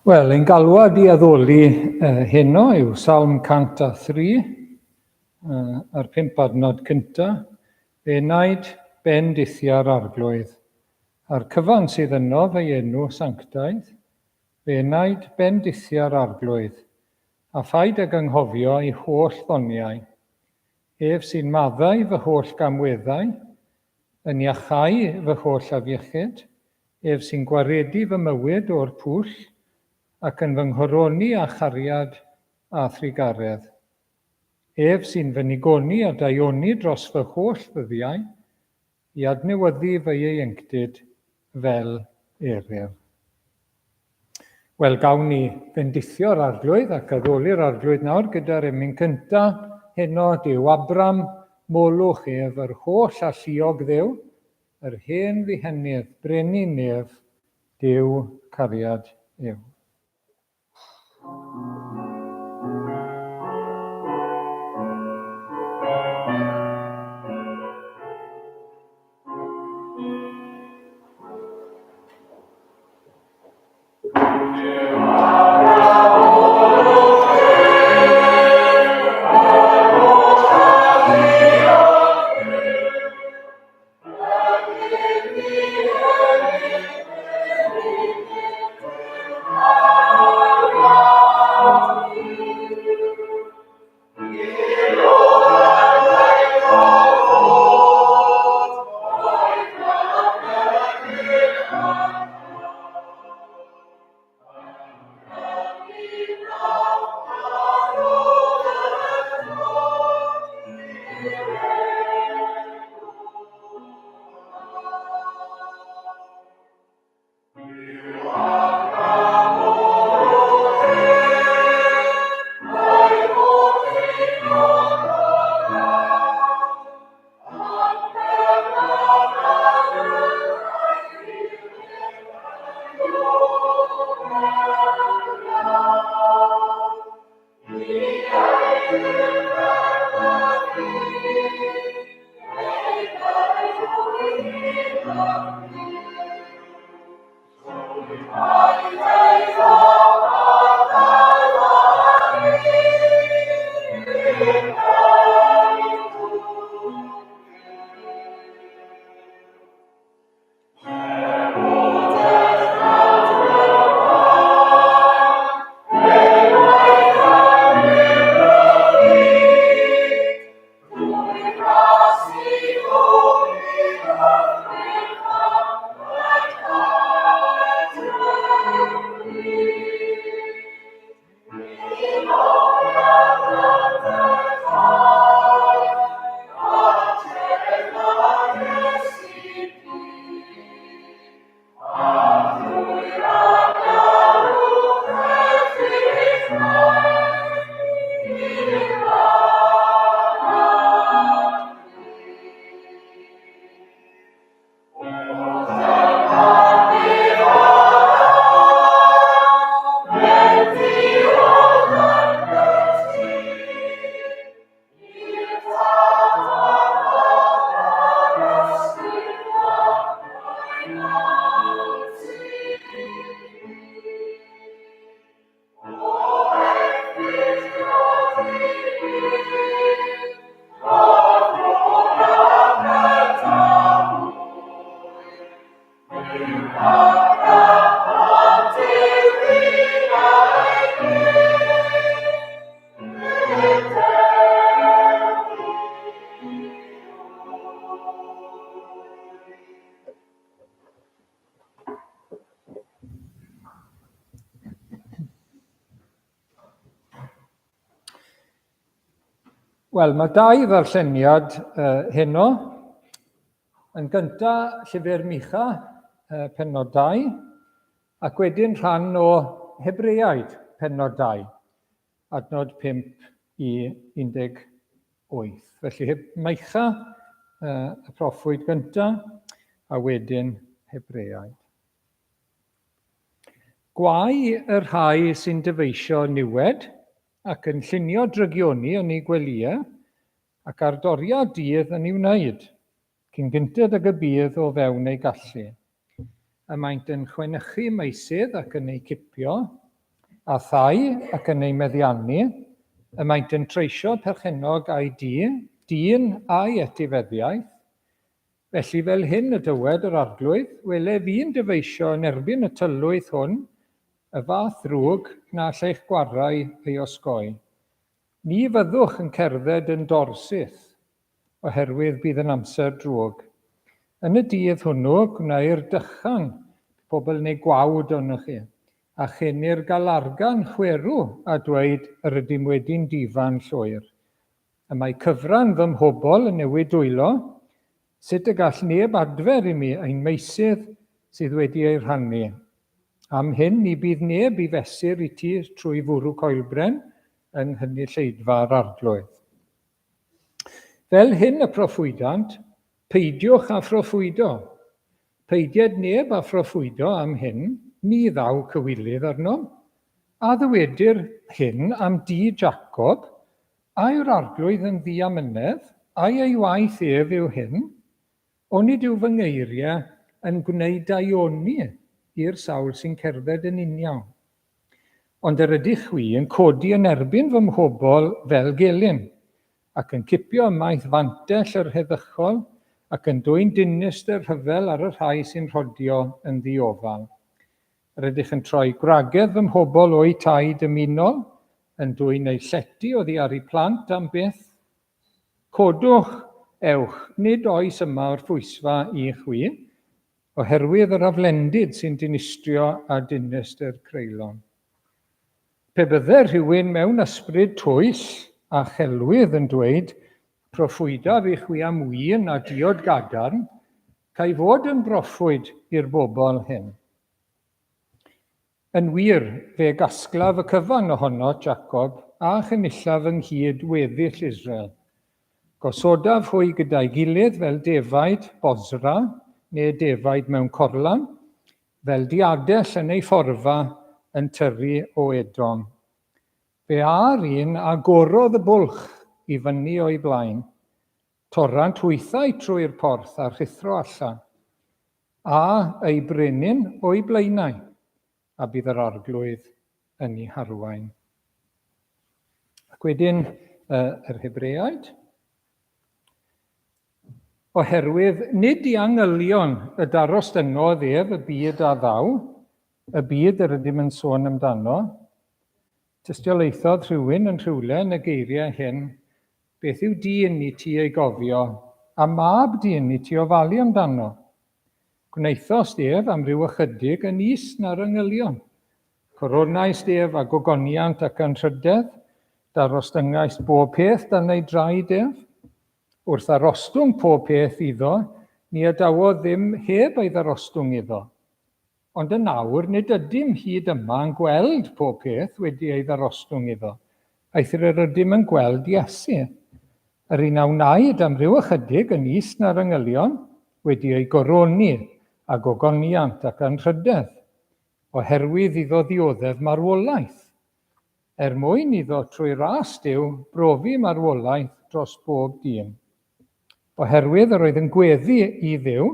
Wel, ein galwad i addoli uh, heno yw Salm 103, uh, a'r pump adnod cynta. Fe enaid bendithia'r arglwydd, a'r cyfan sydd yno fe'i enw sanctaidd. Fe enaid bendithia'r arglwydd, a phaid ag anghofio ei holl ddoniau. Ef sy'n maddau fy holl gamweddau, Yn iachau fy holl afiechyd, ef sy'n gwaredu fy mywyd o'r pwll, ac yn fy nghoroni â chariad a thrugaredd. Ef sy'n fy nigoni a daioni dros fy holl ddyddiau, i adnewyddu fy ieuenctid fel eryr. Wel, gawn ni fendithio'r Arglwydd ac addoli'r Arglwydd nawr gyda'r emyn cynta heno, Duw Abram, molwch ef, yr holl alluog Dduw, yr hen ddihenydd, brenin nef, Duw cariad yw. Wel, mae dau ddarlleniad uh, heno. Yn gyntaf, llyfr Micha, uh, penod 2, ac wedyn rhan o Hebreaid, penod 2, adnod 5 i 18. Felly, Micha, uh, y proffwyd gyntaf, a wedyn Hebreaid. Gwae y rhai sy'n dyfeisio niwed ac yn llunio drygioni yn eu gwelyau, ac ar doriad dydd yn ei wneud, cyn gynted ag y bydd o fewn eu gallu. Y maent yn chwenychu meysydd ac yn eu cipio. a thai ac yn eu meddiannu, y maent yn treisio perchennog a'i dŷ, dyn a'i etifeddiaeth. Felly fel hyn y dywed yr Arglwydd, wele fi'n dyfeisio yn erbyn y tylwyth hwn y fath ddrwg na all eich gwarrau ei osgoi. Ni fyddwch yn cerdded yn dorsyth, oherwydd bydd yn amser drwg. Yn y dydd hwnnw gwneir dychan, pobl neu gwawd ohonoch chi, a chenir galargan chwerw a dweud yr ydym wedi'n difa'n llwyr. Y mae cyfran fy mhobl yn newid dwylo, sut y gall neb adfer i mi ein meysydd sydd wedi eu rhannu? Am hyn ni bydd neb i fesur i ti trwy fwrw coelbren yng nghynulleidfa'r Arglwydd. Fel hyn y proffwydant, peidiwch â phroffwydo. Peidied neb â phroffwydo am hyn, ni ddaw cywilydd arnom. A ddywedir hyn am dŷ Jacob, A yw'r Arglwydd yn ddiamynedd? Ai ei waith ef yw hyn? Onid yw fy ngeiriau yn gwneud daioni i'r sawl sy'n cerdded yn uniawn? Ond yr ydych chwi yn codi yn erbyn fy mhobl fel gelyn, ac yn cipio ymaith fantell yr heddychol, ac yn dwyn dinistr rhyfel ar y rhai sy'n rhodio yn ddiofal. Yr ydych yn troi gwragedd fy mhobl o'u tai dymunol, yn dwyn eu llety oddi ar eu plant am byth. Codwch, ewch, nid oes yma orffwysfa i chwi, oherwydd yr aflendid sy'n dinistrio a dinistr creulon. Pe bydde rhywun mewn ysbryd twyll a chelwydd yn dweud, Proffwydaf i chwi am win a diod gadarn, Ga i fod yn broffwyd i'r bobl hyn? Yn wir, fe gasglaf y cyfan ohonot, Jacob, a chynullaf ynghyd weddill Israel. Gosodaf hwy gyda'i gilydd fel defaid Bosra, neu defaid mewn corlan, fel diadell yn ei phorfa yn tyrru o Edom. Fe â'r un a gorodd y bwlch i fyny o'i blaen, Torrant hwythau trwy'r porth a rhuthro allan, a eu brenin o'u blaenau, a bydd yr Arglwydd yn eu harwain. Ac wedyn yr Hebreaid. Oherwydd nid i angylion y darostyngodd ef y byd a ddaw, y byd yr ydym yn sôn amdano. Tystiolaethodd rhywun yn rhywle yn y geiriau hyn, Beth yw dyn i ti ei gofio, a mab dyn i ti ofalu amdano? Gwnaethost ef am ryw ychydig yn is na'r angylion. Coronaist ef â gogoniant ac anrhydedd, darostyngaist bob peth dan ei draed ef. Wrth ddarostwng pob peth iddo, ni adawodd ddim heb ei ddarostwng iddo. Ond yn awr nid ydym hyd yma yn gweld pob peth wedi ei ddarostwng iddo, eithr yr ydym yn gweld Iesu, yr un a wnaed am ryw ychydig yn is na'r angylion, wedi ei goroni â gogoniant ac anrhydedd, oherwydd iddo ddioddef marwolaeth, er mwyn iddo trwy ras Duw brofi marwolaeth dros bob dyn. Oherwydd yr oedd yn gweddu i Dduw,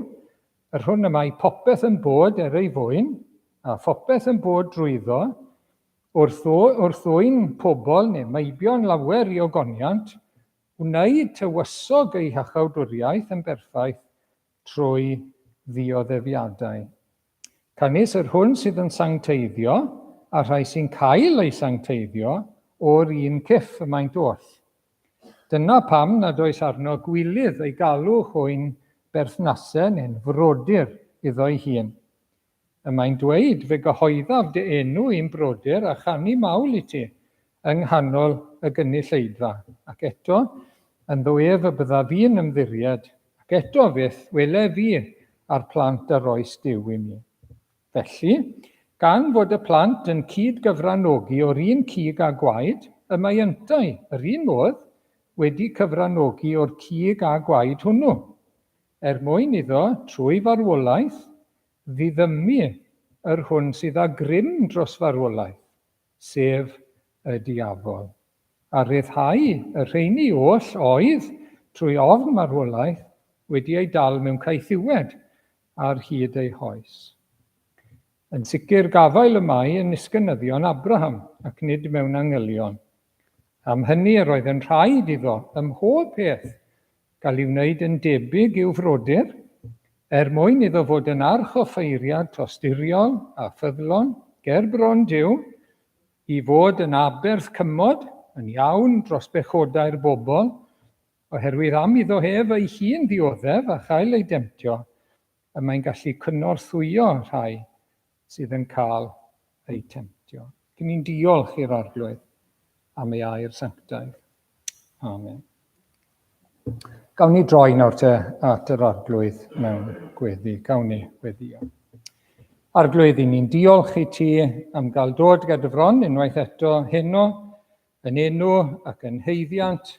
yr hwn y mae popeth yn bod er ei fwyn, a phopeth yn bod drwyddo, wrth, wrth ddwyn pobl neu meibion lawer i ogoniant, wneud tywysog eu hiachawdwriaeth yn berffaith trwy ddioddefiadau. Canys yr hwn sydd yn sancteiddio, a'r rhai sy'n cael eu sancteiddio, o'r un cyff y maent oll. Dyna pam nad oes arno gwilydd eu galw hwy'n berthnasau neu'n frodyr iddo'i hun. Y mae'n dweud, Fe gyhoeddaf dy enw i'm brodyr a chanu mawl i ti yng nghanol y gynulleidfa. Ac eto, ynddo ef y byddaf fi'n ymddiried, Ac eto fyth, wele fi a'r plant a roes Duw i mi. Felly, gan fod y plant yn cyd-gyfranogi o'r un cig a gwaed, y mae yntau, yr un modd, wedi cyfranogi o'r cig a gwaed hwnnw, er mwyn iddo, trwy farwolaeth, ddiddymu yr hwn sydd â grym dros farwolaeth, sef y diafol, a rhyddhau y rheini oll oedd, trwy ofn marwolaeth, wedi eu dal mewn caethiwed ar hyd eu hoes. Yn sicr gafael y mae yn nisgynyddion Abraham ac nid mewn angylion. Am hynny yr oedd yn rhaid iddo ym mhob peth gael ei wneud yn debyg i'w frodyr, er mwyn iddo fod yn archoffeiriad tosturiol a ffyddlon ger bron Duw, i fod yn aberth cymod yn iawn dros bechodau'r bobl, oherwydd am iddo ef ei hun ddioddef a chael ei demtio, y mae'n gallu cynorthwyo rhai sydd yn cael eu temtio. Cyn ni'n diolch i'r Arglwydd am ei air sanctaidd. Amen. Gawn ni droi nawr te at yr Arglwydd mewn gweddi. Gawn ni weddio. Arglwydd, i ni'n diolch i ti am gael dod gyda dy fron unwaith eto heno, yn enw ac yn haeddiant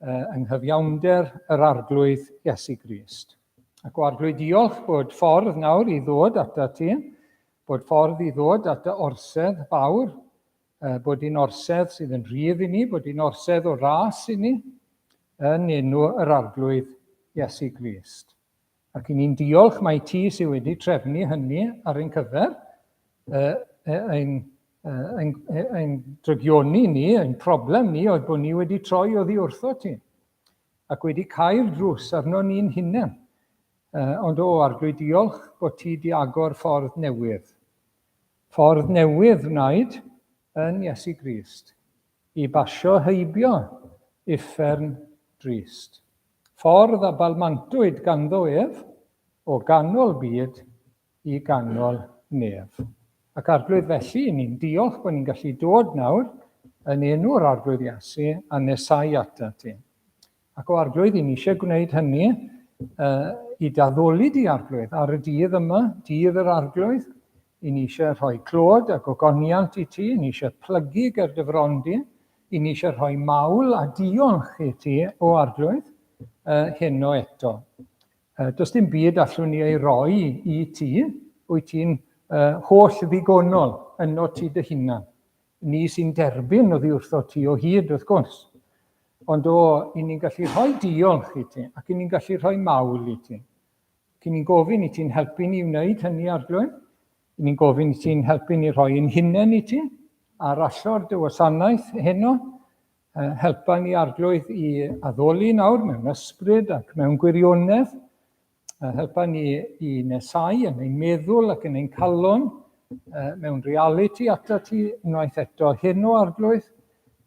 yng nghyfiawnder yr Arglwydd Iesu Grist. Ac o Arglwydd diolch bod ffordd nawr i ddod ata ti, bod ffordd i ddod at dy orsedd fawr, bod un orsedd sydd yn rhydd i ni, bod un orsedd o ras i ni, yn enw yr Arglwydd Iesu Grist. Ac i ni'n diolch mai ti sydd wedi trefnu hynny ar ein cyfer, ein, ein, ein drygioni ni, ein problem ni oedd bod ni wedi troi oddi wrtho ti ac wedi cau'r drws arno ni'n hunain. Ond o, Arglwydd, diolch bod ti di agor ffordd newydd. Ffordd newydd wnaed yn Iesu Grist i basio heibio uffern drist. Ffordd a balmantwyd ganddo ef, o ganol byd i ganol nef. Ac Arglwydd felly, ni'n diolch bod ni'n gallu dod nawr yn enw'r Arglwydd Iesu a nesau atat ti. Ac o Arglwydd, i ni eisiau gwneud hynny uh, i daddoli di Arglwydd ar y dydd yma, dydd yr Arglwydd. I ni eisiau rhoi clod a gogoniant i ti, i ni eisiau plygu ger dy fron di, I ni eisiau rhoi mawl a diolch i ti, o Arglwydd, uh, heno eto. Uh, does dim byd allwn ni ei roi i ti, wyt ti'n uh, holl ddigonol yno ti dy hunan. Ni sy'n derbyn oddi wrtho ti o hyd, wrth gwrs. Ond o, i ni'n gallu rhoi diolch i ti, ac i ni'n gallu rhoi mawl i ti. Ac i ni'n gofyn i ti'n helpu ni wneud hynny, Arglwydd. I ni'n gofyn i ti'n helpu ni rhoi ein hunain i ti ar allor dy wasanaeth heno. Helpa ni Arglwydd i addoli nawr mewn ysbryd ac mewn gwirionedd. Helpa ni i nesau yn ein meddwl ac yn ein calon mewn realiti ato ti unwaith eto heno Arglwydd.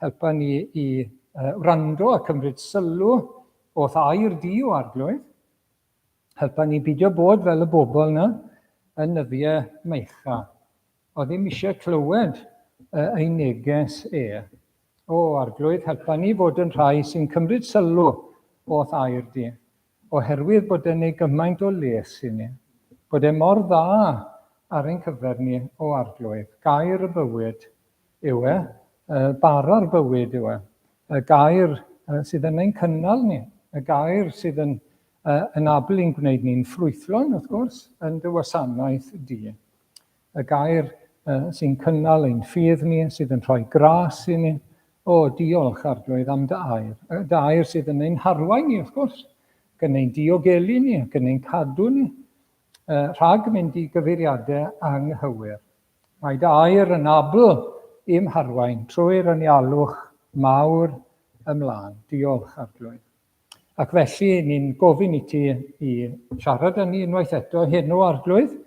Helpa ni i wrando a cymryd sylw o'th air di o Arglwydd. Helpa ni beidio bod fel y bobl yna yn nyddiau Meicha. Oedd ddim eisiau clywed ei neges e. O, Arglwydd, helpa ni fod yn rhai sy'n cymryd sylw o'th air di, oherwydd bod e'n ei gymaint o les i ni. Bod e mor dda ar ein cyfer ni, o Arglwydd. Gair y bywyd yw e, bara'r bywyd yw e, y gair sydd yn ein cynnal ni, y gair sydd yn, yn abl i'n gwneud ni'n ffrwythlon, wrth gwrs, yn dy wasanaeth di. Y gair sy'n cynnal ein ffydd ni, sydd yn rhoi gras i ni. O, diolch, Arglwydd, am dy air. Dy air sydd yn ein harwain ni, wrth gwrs, ac yn ein diogelu ni, ac yn ein cadw ni, rhag mynd i gyfeiriadau anghywir. Mae dy air yn abl i'm harwain trwy'r anialwch mawr ymlaen. Diolch, Arglwydd. Ac felly, ni'n gofyn i ti i siarad â ni unwaith eto heno, Arglwydd,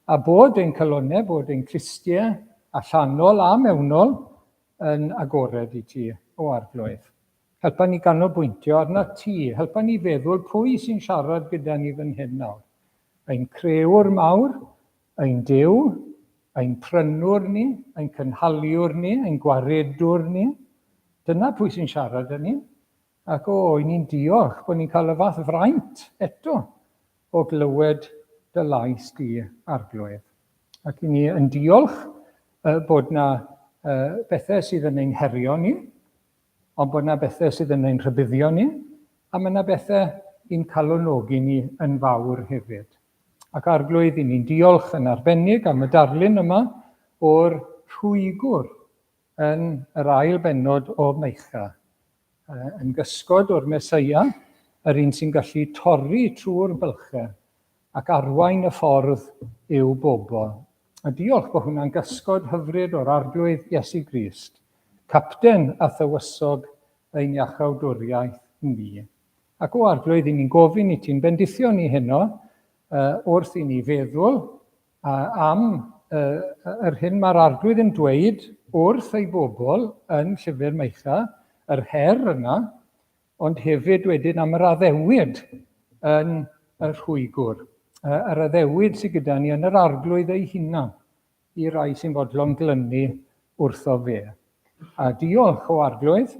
a bod ein calonnau, bod ein clustiau allanol a mewnol yn agored i ti, o Arglwydd. Helpa ni ganolbwyntio arna ti. Helpa ni feddwl pwy sy'n siarad gyda ni fan hyn nawr. Ein crëwr mawr, Ein Duw, ein prynwr ni, ein cynhaliwr ni, ein gwaredwr ni. Dyna pwy sy'n siarad â ni. Ac o, i ni'n diolch bod ni'n cael y fath fraint eto o glywed dy lais di, Arglwydd. Ac i ni yn diolch bod na bethau sydd yn ein herio ni, ond bod na bethau sydd yn ein rhybuddio ni, a mae yna bethau i'n calonogi ni yn fawr hefyd. Ac Arglwydd, i ni'n diolch yn arbennig am y darlun yma o'r rhwygwr yn yr ail bennod o Meicha. Yn gysgod o'r Meseia, yr un sy'n gallu torri trwy'r bylchau ac arwain y ffordd i'w bobl. A diolch bod hwnna'n gysgod hyfryd o'r Arglwydd Iesu Grist, capten a thywysog ein iachawdwriaeth ni. Ac o Arglwydd, i ni'n gofyn i ti'n bendithio ni heno wrth i ni feddwl am yr hyn mae'r Arglwydd yn dweud wrth ei bobl yn llyfr Meicha, yr her yna, ond hefyd wedyn am yr addewid yn y rhwygwr, yr addewid sydd gyda ni yn yr Arglwydd ei hunan i rai sy'n fodlon glynu wrtho fe. A diolch o Arglwydd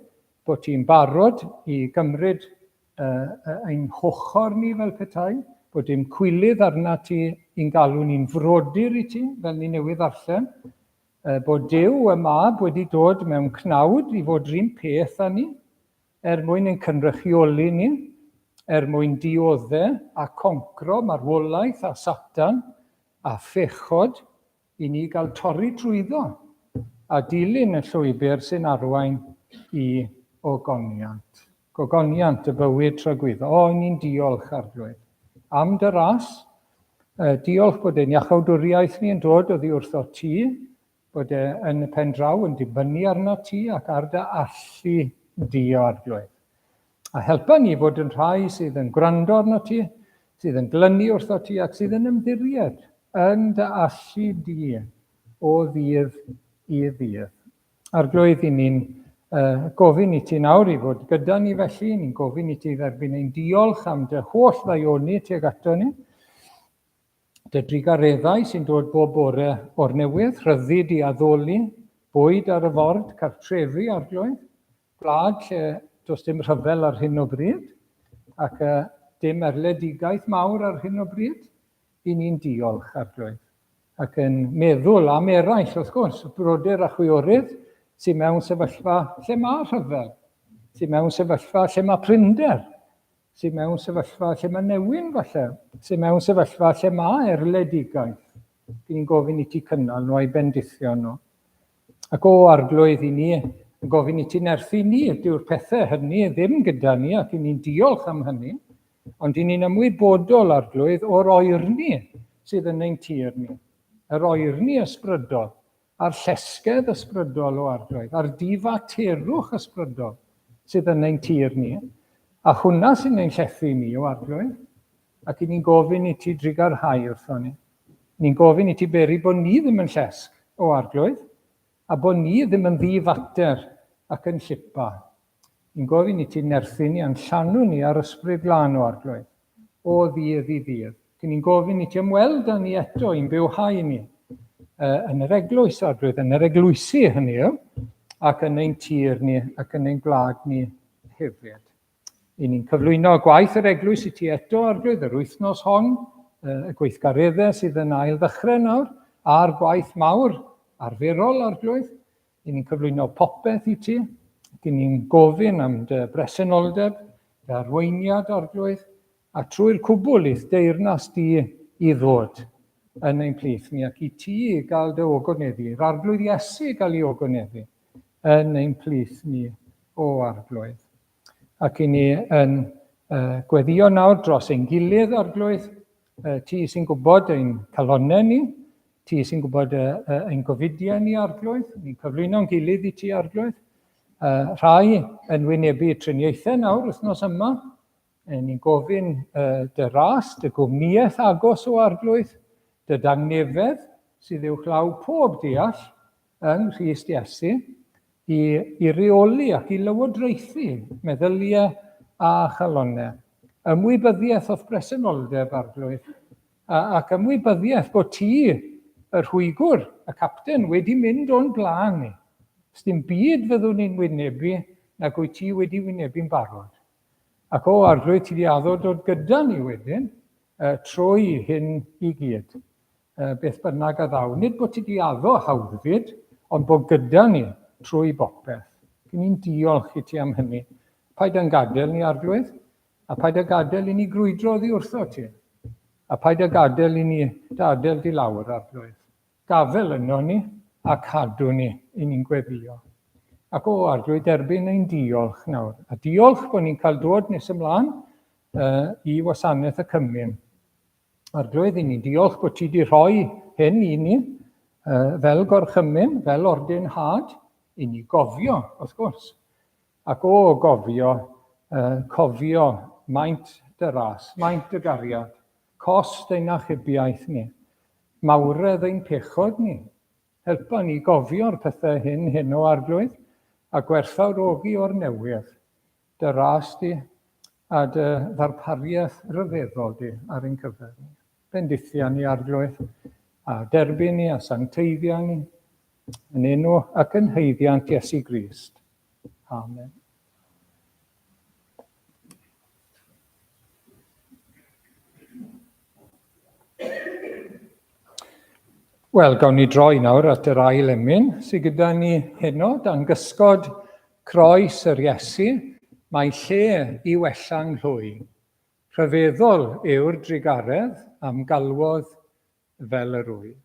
bod ti'n barod i gymryd ein hochr ni fel petai, bod dim cwilydd arna ti i'n galw ni'n frodyr i ti, fel ni newydd ddarllen, bod Duw y Mab wedi dod mewn cnawd i fod rhywun peth â ni, er mwyn ein cynrychioli ni, er mwyn diodde a concro marwolaeth a Satan a phechod i ni gael torri trwyddo a dilyn y llwybr sy'n arwain i ogoniant. Gogoniant y bywyd tragwyddo. O, ni'n diolch, Arglwydd, am dy ras. Diolch bod ein iachawdwriaeth ni yn dod oddi wrtho ti, bod e yn y pen draw yn dibynnu arno ti ac ar dy allu di o Arglwydd. A helpa ni fod yn rhai sydd yn gwrando arno ti, sydd yn glynu wrtho ti ac sydd yn ymddiried yn dy allu di o ddydd i ddydd. Arglwydd, i ni'n uh, gofyn i ti nawr i fod gyda ni felly, ni'n gofyn i ti dderbyn ein diolch am dy holl ddaioni tuag ato ni. Dy drugareddau sy'n dod bob bore o'r newydd, rhyddid i addoli, bwyd ar y ford, cartrefi, Arglwydd, gwlad lle does dim rhyfel ar hyn o bryd, ac uh, dim erledigaeth mawr ar hyn o bryd, i ni'n diolch, Arglwydd. Ac yn meddwl am eraill, wrth gwrs, brodyr a chwiorydd sy'n mewn sefyllfa lle mae rhyfel, sy'n mewn sefyllfa lle mae prinder, sydd mewn sefyllfa lle mae newyn falle, sydd mewn sefyllfa lle mae erledigaeth. Dyn ni'n gofyn i ti cynnal nhw a'i bendithio nhw. Ac o Arglwydd i ni, yn gofyn i ti nerthu ni, dyw'r pethau hynny ddim gyda ni ac i ni'n diolch am hynny, ond i ni'n ymwybodol, Arglwydd, o'r oerni sydd yn ein tir ni, yr oerni ysbrydol, a'r llesgedd ysbrydol o Arglwydd, a'r difaterwch ysbrydol sydd yn ein tir ni, a hwnna sy'n ein llethu ni o Arglwydd, ac i ni'n gofyn i ti drugarhau wrtho ni. Ni'n gofyn i ti beri bod ni ddim yn llesg o Arglwydd, a bod ni ddim yn ddifater ac yn llipa. Ni'n gofyn i ti nerthu ni a'n llanw ni ar Ysbryd Glân o Arglwydd, o ddydd i ddydd. Dyn ni'n gofyn i ti ymweld â ni eto i'n bywhau ni yn yr eglwys, Arglwydd, yn yr eglwysi hynny yw, ac yn ein tir ni ac yn ein gwlad ni hefyd. I ni'n cyflwyno gwaith yr eglwys i ti eto, Arglwydd, yr wythnos hon, y gweithgareddau sydd yn ail ddechrau nawr, a'r gwaith mawr arferol, Arglwydd. I ni'n cyflwyno popeth i ti, ac i ni'n gofyn am dy bresenoldeb, dy arweiniad, Arglwydd, a trwy'r cwbl i'th deyrnas di i ddod yn ein plith ni, ac i ti gael dy ogoneddu, i'r Arglwydd Iesu gael ei ogoneddu yn ein plith ni, o Arglwydd. Ac i ni yn uh, gweddio nawr dros ein gilydd, Arglwydd, uh, ti sy'n gwybod ein calonnau ni, ti sy'n gwybod uh, uh, ein gofidiau ni, Arglwydd, ni'n cyflwyno'n gilydd i ti, Arglwydd. Uh, rhai yn wynebu triniaethau nawr wythnos yma, e, ni'n gofyn uh, dy ras, dy gwmnïaeth agos o Arglwydd, dy dangnefedd sydd uwchlaw pob deall, yng Nghrist Iesu i, i reoli ac i lywodraethu meddyliau a chalonnau. Ymwybyddiaeth o'th bresenoldeb, Arglwydd, a, ac ymwybyddiaeth bod ti, y rhwygwr, y capten, wedi mynd o'n blaen ni. Sdim byd fyddwn ni'n wynebu nag wyt ti wedi wynebu'n barod. Ac o, Arglwydd, ti wedi addo dod gyda ni wedyn, trwy hyn i gyd. Beth bynnag a ddaw. Nid bod ti di addo hawddfyd, ond bod gyda ni trwy bopeth. Dyn ni'n diolch i ti am hynny. Paid â'n gadael ni, Arglwydd, a paid â gadael i ni grwydro oddi wrtho ti. A paid â gadael i ni dy adael di lawr, Arglwydd. Gafel yno ni a cadw ni i ni'n gweddio. Ac o, Arglwydd, derbyn ein diolch nawr. A diolch bod ni'n cael dod nes ymlaen uh, i wasanaeth y cymun. Arglwydd, i ni'n diolch bod ti wedi rhoi hyn i ni. Fel gorchymyn, fel ordinhad, i ni gofio, wrth gwrs. Ac o gofio, cofio maint dy ras, maint dy gariad, cost ein achubiaeth ni, mawredd ein pechod ni. Helpa ni gofio'r pethau hyn heno, Arglwydd, a gwerthfawrogi o'r newydd dy ras di a dy ddarpariaeth ryfeddol di ar ein cyfer ni. Bendithia ni, Arglwydd, a derbyn ni a sancteiddia ni, yn enw ac yn haeddiant Iesu Grist. Amen. Wel, gawn ni droi nawr at yr ail emyn sydd gyda ni heno, dan gysgod croes yr Iesu, mae lle i wella nghlwy. Rhyfeddol yw'r drugaredd a'm galwodd fel yr wyf.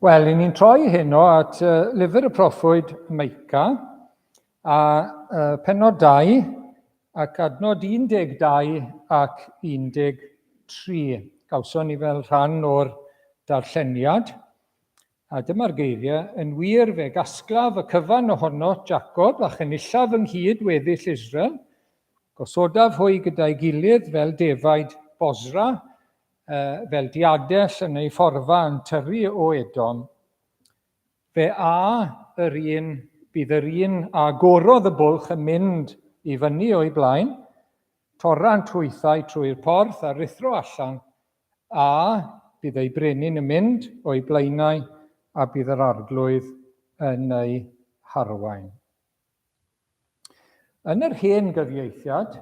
Wel, i ni'n troi heno at uh, lyfr y proffwyd Meica a uh, penod 2 ac adnod 12 ac 13. Gawson ni fel rhan o'r darlleniad. A dyma'r geiriau, Yn wir, fe gasglaf y cyfan ohono, Jacob, a chynullaf ynghyd weddill Israel. Gosodaf hwy gyda'i gilydd fel defaid Bosra, fel diadell yn ei fforfa yn tyrru o Edom. Fe a yr un, bydd yr un a gorodd y bwlch yn mynd i fyny o'i blaen, torrant hwythau trwy'r porth a ruthro allan, A bydd eu brenin yn mynd o'u blaenau, a bydd yr Arglwydd yn eu harwain. Yn yr hen gyfieithiad,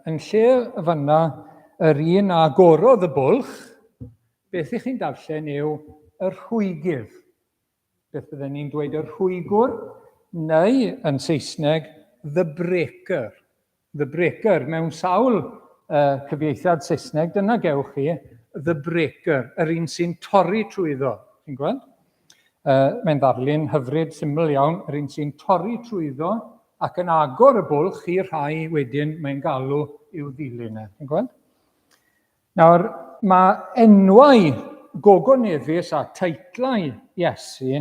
yn lle fanna yr un a agorodd y bwlch, beth ych chi'n darllen yw y rhwygydd. Beth bydden ni'n dweud y rhwygwr, neu yn Saesneg, the breaker. The breaker, mewn sawl cyfieithiad Saesneg, dyna gewch chi, the breaker, yr un sy'n torri trwyddo. Chi'n gweld? Mae'n ddarlun hyfryd, syml iawn, yr un sy'n torri trwyddo ac yn agor y bwlch i'r rhai wedyn mae'n galw i'w ddilyn e. Chi'n gweld? Nawr, mae enwau gogoneddus a teitlau Iesu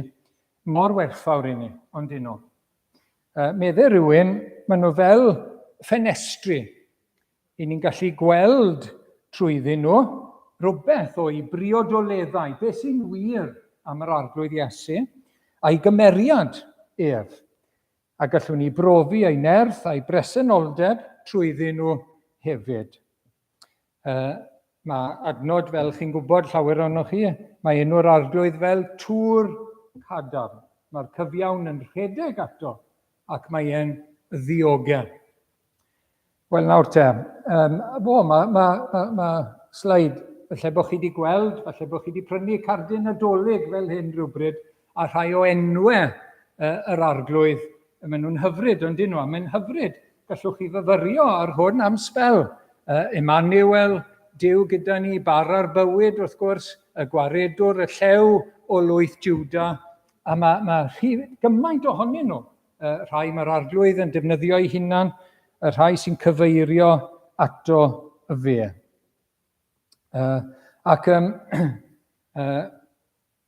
mor werthfawr i ni, ond dyn nhw. Medde rhywun, maen nhw fel ffenestri. I ni'n gallu gweld trwyddyn nhw rhywbeth o'i briodoleddau, beth sy'n wir am yr Arglwydd Iesu, a'i gymeriad ef. A gallwn ni brofi ei nerth a'i bresenoldeb trwyddyn nhw hefyd. Mae adnod, fel chi'n gwybod, llawer ohonoch chi, mae enw'r Arglwydd fel tŵr cadarn. Mae'r cyfiawn yn rhedeg ato ac mae e'n ddiogel. Wel nawr te, o, mae ma, ma, ma sleid, falle bod chi wedi gweld, falle bod chi wedi prynu cardyn Nadolig fel hyn rhywbryd, a rhai o enwau yr arglwydd, maen nhw'n hyfryd, ond dyn nhw, a mae'n hyfryd. Gallwch chi fyfyrio ar hwn am sbel. Emmanuel, Duw gyda ni, bara'r bywyd, wrth gwrs, y gwaredwr, y llew o lwyth Juda, a mae, mae rhy, gymaint ohonyn nhw. Y rhai mae'r arglwydd yn defnyddio ei hunan, y rhai sy'n cyfeirio ato fe. Ac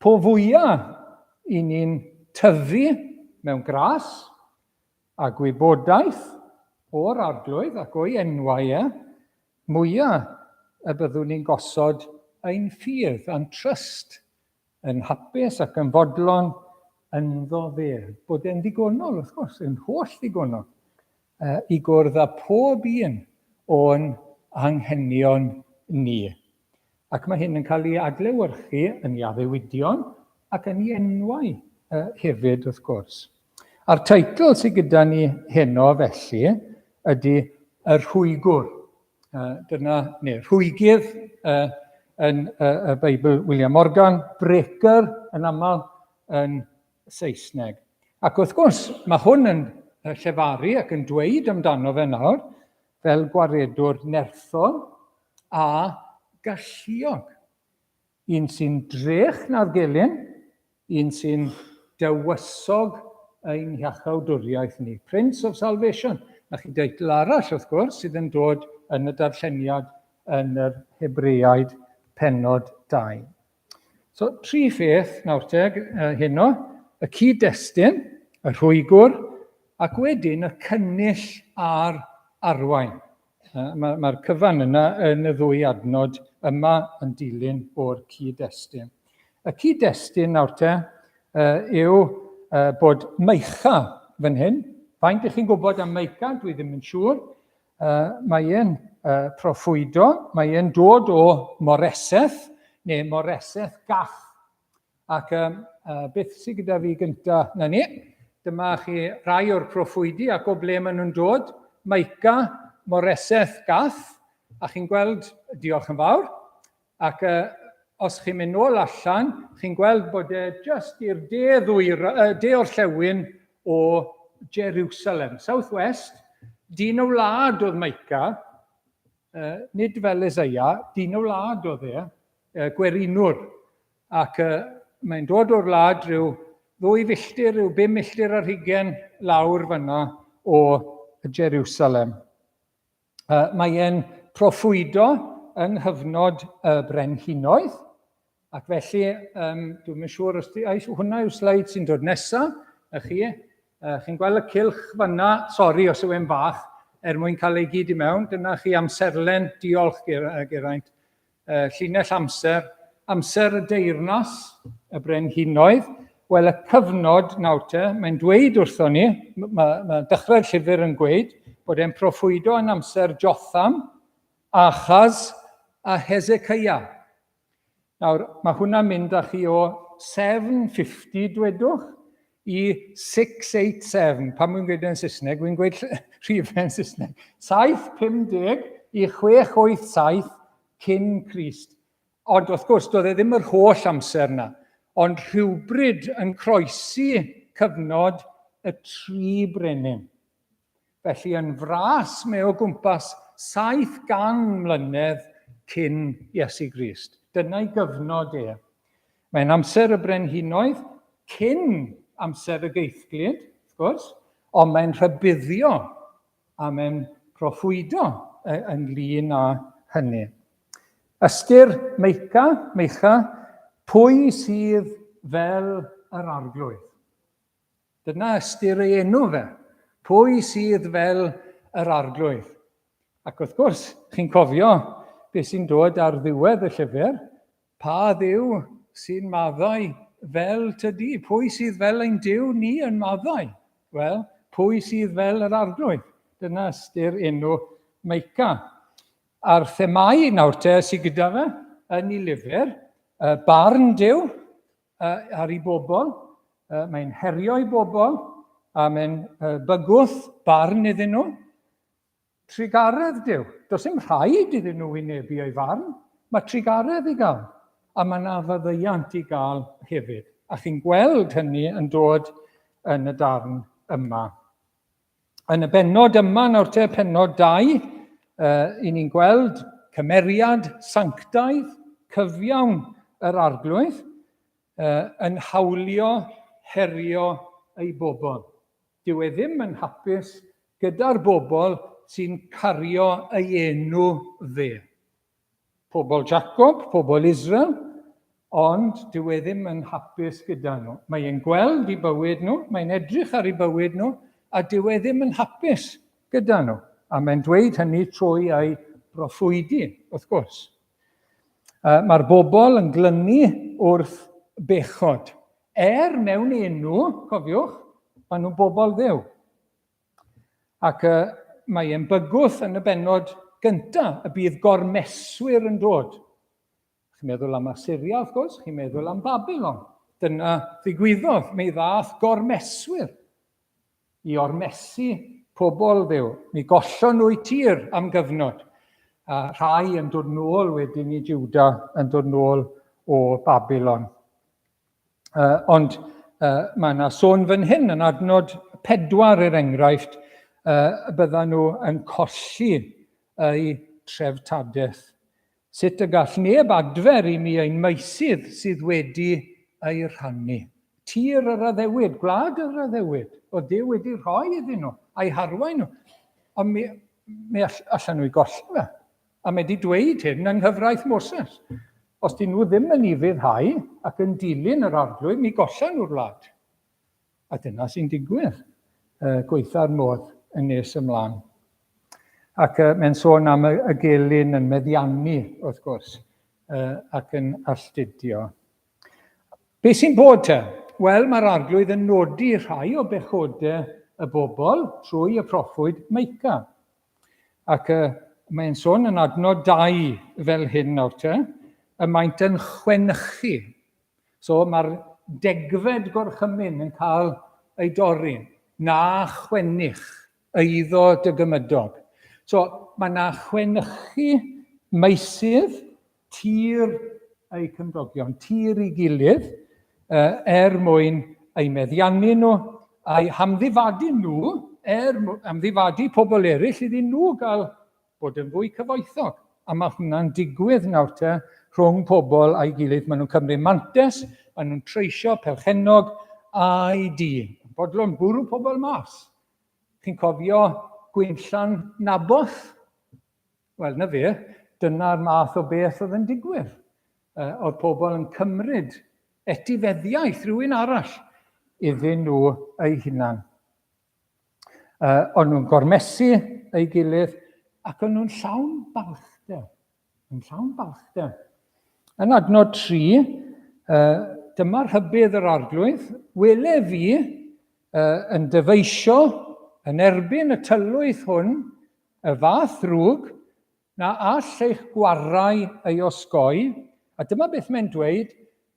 po fwyaf i ni'n tyfu mewn gras a gwybodaeth o'r arglwydd ac o'i enwau e, mwyaf y byddwn ni'n gosod ein ffydd a'n trust yn hapus ac yn fodlon ynddo fe. Bod e'n ddigonol, wrth gwrs, yn holl ddigonol, i gwrdd â pob un o'n anghenion ni. Ac mae hyn yn cael ei adlewyrchu yn ei addewidion ac yn ei enwau hefyd, wrth gwrs. A'r teitl sydd gyda ni heno felly ydy Y Rhwygwr. Dyna, neu rhwygydd yn y Beibl William Morgan, breaker yn aml yn Saesneg. Ac wrth gwrs, mae hwn yn llefaru ac yn dweud amdano fe nawr fel gwaredwr nerthol a galluog. Un sy'n drech na'r gelyn, un sy'n dywysog ein hiachawdwriaeth ni. Prince of Salvation. Na chi deitl arall, wrth gwrs, sydd yn dod yn y darlleniad yn yr Hebreaid penod 2. So, tri pheth nawr teg heno, y cyd-destun, y rhwygwr, ac wedyn y cynnull a'r arwain. Mae'r ma cyfan yna yn y ddwy adnod yma yn dilyn o'r cyd-destun. Y cyd-destun nawr te yw bod Meicha fan hyn. Faint ych chi'n gwybod am Meica? Dwi ddim yn siŵr. Mae e'n proffwydo, mae e'n dod o Moreseth, neu Moreseth Gath. Ac um, beth sydd gyda fi gynta? Na ni. Dyma chi rai o'r proffwydi ac o ble maen nhw'n dod. Micah, Moreseth, Gath. A chi'n gweld, diolch yn fawr. Ac os chi'n mynd nôl allan, chi'n gweld bod e just i'r de, ddwyr, de orllewin o Jerusalem. South West, dyn y wlad oedd Micah, nid fel Isaiah, dyn y wlad oedd e, gwerinwr. Ac mae'n dod o'r wlad rhyw ddwy filltir, rhyw bum milltir ar hugen lawr fyna o Jerusalem. Mae e'n proffwydo yng nghyfnod y brenhinoedd, ac felly, dwi'n yn siŵr os di, ai, hwnna yw'r sleid sy'n dod nesaf, y chi. Chi'n gweld y cylch fyna, sori os yw e'n fach, er mwyn cael ei gyd i mewn, dyna chi amserlen, diolch Geraint, llinell amser, amser y deyrnas, y brenhinoedd, wel y cyfnod nawr te, mae'n dweud wrthon ni, mae, mae dechrau'r llyfr yn gweud bod e'n proffwydo yn amser Jotham, Achaz a Hezekiah. Nawr, mae hwnna'n mynd â chi o 750, dwedwch, i 687. Pan wy'n gweud yn Saesneg, wy'n gweud rhifau yn Saesneg. 750 i 687 cyn Crist. Ond wrth gwrs, doedd e ddim yr holl amser yna, ond rhywbryd yn croesi cyfnod y tri brenin. Felly yn fras mae o gwmpas 700 mlynedd cyn Iesu Grist. Dyna'i gyfnod e. Mae'n amser y brenhinoedd cyn amser y geithglyd, wrth gwrs, ond mae'n rhybuddio a mae'n proffwydo ynglyn â hynny. Ystyr Meica, Meicha, pwy sydd fel yr arglwydd? Dyna ystyr ei enw fe. Pwy sydd fel yr arglwydd? Ac wrth gwrs, chi'n cofio beth sy'n dod ar ddiwedd y llyfr, Pa Dduw sy'n maddau fel tydi? Pwy sydd fel ein Duw ni yn maddau? Wel, pwy sydd fel yr Arglwydd? Dyna ystyr enw Meica. A'r themâu nawr te sydd gyda fe yn ei lyfr, barn Duw ar ei bobl, mae'n herio ei bobl, a mae'n bygwth barn iddyn nhw. Trugaredd Duw. Does dim rhaid iddyn nhw wynebu ei farn. Mae trugaredd i gael, a mae yna faddeuant i gael hefyd. A chi'n gweld hynny yn dod yn y darn yma. Yn y bennod yma nawr te, pennod 2, uh, i ni'n gweld cymeriad sanctaidd, cyfiawn yr arglwydd, uh, yn hawlio herio ei bobl. Dyw e ddim yn hapus gyda'r bobl sy'n cario ei enw fe. Pobl Jacob, pobl Israel, ond dyw e ddim yn hapus gyda nhw. Mae e'n gweld i bywyd nhw, mae'n edrych ar ei bywyd nhw, a dyw e ddim yn hapus gyda nhw. A mae'n dweud hynny trwy ei broffwydi, wrth gwrs. Mae'r bobl yn glynu wrth bechod. Er mewn enw, cofiwch, maen nhw'n bobl ddew. Ac uh, mae e'n bygwth yn y bennod gyntaf y bydd gormeswyr yn dod. Chi'n meddwl am Assyria, wrth gwrs, chi'n meddwl am Babylon. Dyna ddigwyddodd, mi ddath gormeswyr i ormesu pobl Dduw. Mi gollon nhw eu tir am gyfnod, a rhai yn dod nôl wedyn i Juda, yn dod nôl o Babylon. Uh, ond uh, mae yna sôn fan hyn yn adnod pedwar er enghraifft, uh, byddan nhw yn colli eu treftadaeth. Sut y gall neb adfer i mi ein meysydd sydd wedi eu rhannu? Tir yr addewid, gwlad yr addewid, oedd Duw wedi rhoi iddyn nhw, a'i harwain nhw. Ond mi, mi all, allan nhw i golli fe. A mae wedi dweud hyn yng nghyfraith Moses. Os dyn nhw ddim yn ufuddhau ac yn dilyn yr arglwydd, mi gollan nhw'r wlad. A dyna sy'n digwydd, uh, gweitha'r modd yn nes ymlaen. Ac uh, mae'n sôn am y, y gelyn yn meddiannu, wrth gwrs, uh, ac yn alltudio. Be sy'n bod te? Wel, mae'r arglwydd yn nodi rhai o bechodau y bobl trwy y proffwyd Meica. Ac uh, mae'n sôn yn adnod 2 fel hyn nawr te, y maent yn chwenychu. So mae'r degfed gorchymyn yn cael ei dorri. Na chwennych eiddo dy gymydog. So mae na chwenychu meysydd tir eu cymdogion, tir i gilydd, er mwyn eu meddiannu nhw a'u hamddifadu nhw, er amddifadu pobl eraill iddyn nhw gael bod yn fwy cyfoethog. A mae hwnna'n digwydd nawr te rhwng pobl a'i gilydd. Maen nhw'n cymryd mantes, maen nhw'n treisio perchennog a'i dŷ. Bodlon bwrw pobl mas. Chi'n cofio gwinllan Naboth? Wel, na fe, dyna'r math o beth oedd yn digwydd. Uh, oedd pobl yn cymryd etifeddiaeth rhywun arall iddyn nhw eu hunan. Uh, o'n nhw'n gormesu ei gilydd ac o'n nhw'n llawn balchder. Yn llawn balchder. Yn adnod 3, uh, dyma rhybudd yr arglwydd, wele fi uh, yn dyfeisio yn erbyn y tylwyth hwn y fath ddrwg na all eich gwarau ei osgoi, a dyma beth mae'n dweud,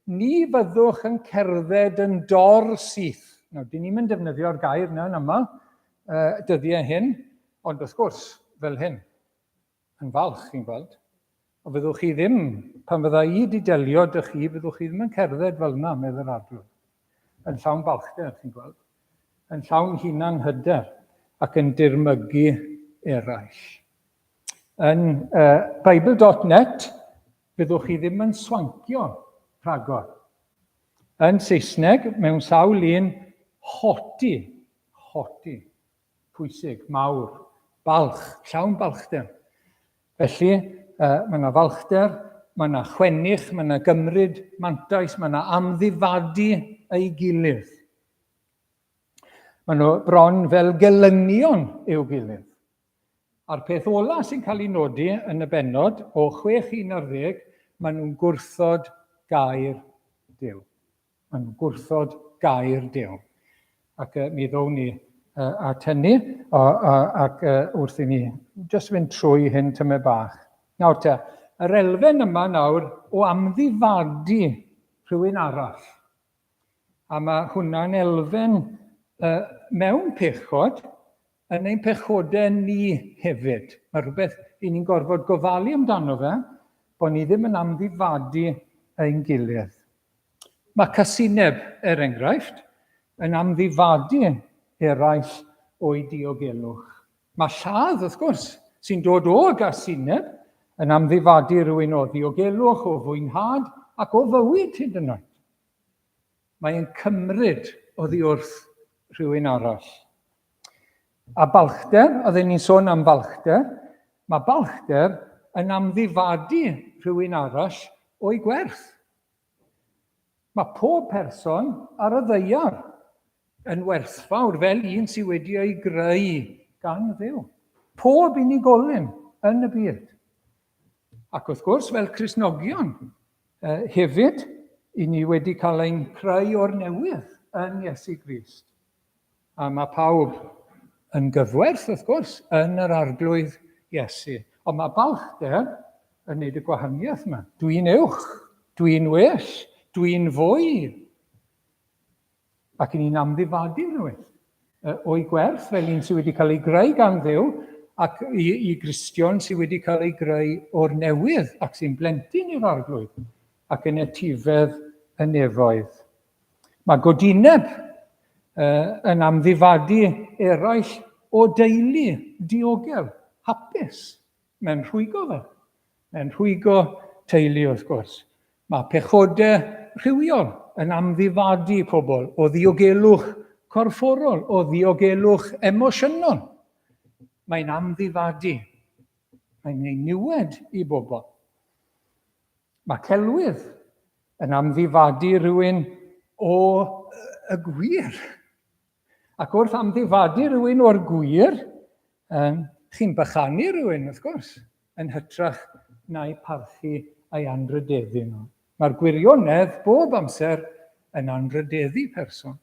ni fyddwch yn cerdded yn dor syth. Nawr, dyn ni'n defnyddio'r gair yna yn aml dyddiau hyn, ond wrth gwrs, fel hyn, yn falch, chi'n gweld. Ond fyddwch chi ddim, pan fydda i di delio dy chi, fyddwch chi ddim yn cerdded fel yna, medd yr arglwydd. Yn llawn balchder, chi'n gweld. Yn llawn hunan hyder ac yn dirmygu eraill. Yn Bible.net, fyddwch chi ddim yn swancio rhagor. Yn Saesneg, mewn sawl un, haughty, haughty, pwysig, mawr, balch, llawn balchder. Felly, mae yna falchder, mae yna chwennych, mae yna gymryd mantais, mae yna amddifadu ei gilydd. Mae nhw bron fel gelynion i'w gilydd. A'r peth ola sy'n cael ei nodi yn y bennod, o 6 i 11, maen nhw'n gwrthod gair Duw. Maen nhw'n gwrthod gair Duw. Ac uh, mi ddown ni uh, at hynny, o, uh, ac uh, wrth i ni jyst fynd trwy hyn tymed bach. Nawr te, yr elfen yma nawr o amddifadu rhywun arall. A mae hwnna'n elfen uh, mewn pechod, yn ein pechodau ni hefyd. Mae rhywbeth i ni'n gorfod gofalu amdano fe, bod ni ddim yn amddifadu ein gilydd. Mae casineb, er enghraifft, yn amddifadu eraill o'i diogelwch. Mae lladd, wrth gwrs, sy'n dod o gasineb, yn amddifadu rhywun o ddiogelwch, o fwynhad ac o fywyd hyd yn oed. Mae'n cymryd oddi wrth rhywun arall. A balchder, oedden ni'n sôn am balchder, mae balchder yn amddifadu rhywun arall o'i gwerth. Mae pob person ar y ddaear yn werthfawr fel un sydd wedi ei greu gan Dduw. Pob unigolyn yn y byd. Ac wrth gwrs, fel Cristnogion, hefyd, i ni wedi cael ein creu o'r newydd yn Iesu Grist. A mae pawb yn gyfwerth, wrth gwrs, yn yr Arglwydd Iesu. Ond mae balchder yn neud y gwahaniaeth yma. Dwi'n uwch, dwi'n well, dwi'n fwy. Ac i ni'n amddifadu rhywun o'i gwerth fel un sydd wedi cael ei greu gan Dduw ac i, i Gristion sydd wedi cael ei greu o'r newydd ac sy'n blentyn i'r Arglwydd ac yn etifedd y nefoedd. Mae godineb yn amddifadu eraill o deulu diogel, hapus. Mae'n rhwygo fe. Mae'n rhwygo teulu wrth gwrs. Mae pechodau rhywiol yn amddifadu pobl o ddiogelwch corfforol, o ddiogelwch emosiynol. Mae'n amddifadu. Mae'n gwneud niwed i bobl. Mae celwydd yn amddifadu rhywun o y gwir. Ac wrth amddifadu rhywun o'r gwir, um, chi'n bychanu rhywun, wrth gwrs, yn hytrach na'i parchu a'i anrhydeddu nhw. Mae'r gwirionedd bob amser yn anrhydeddu person.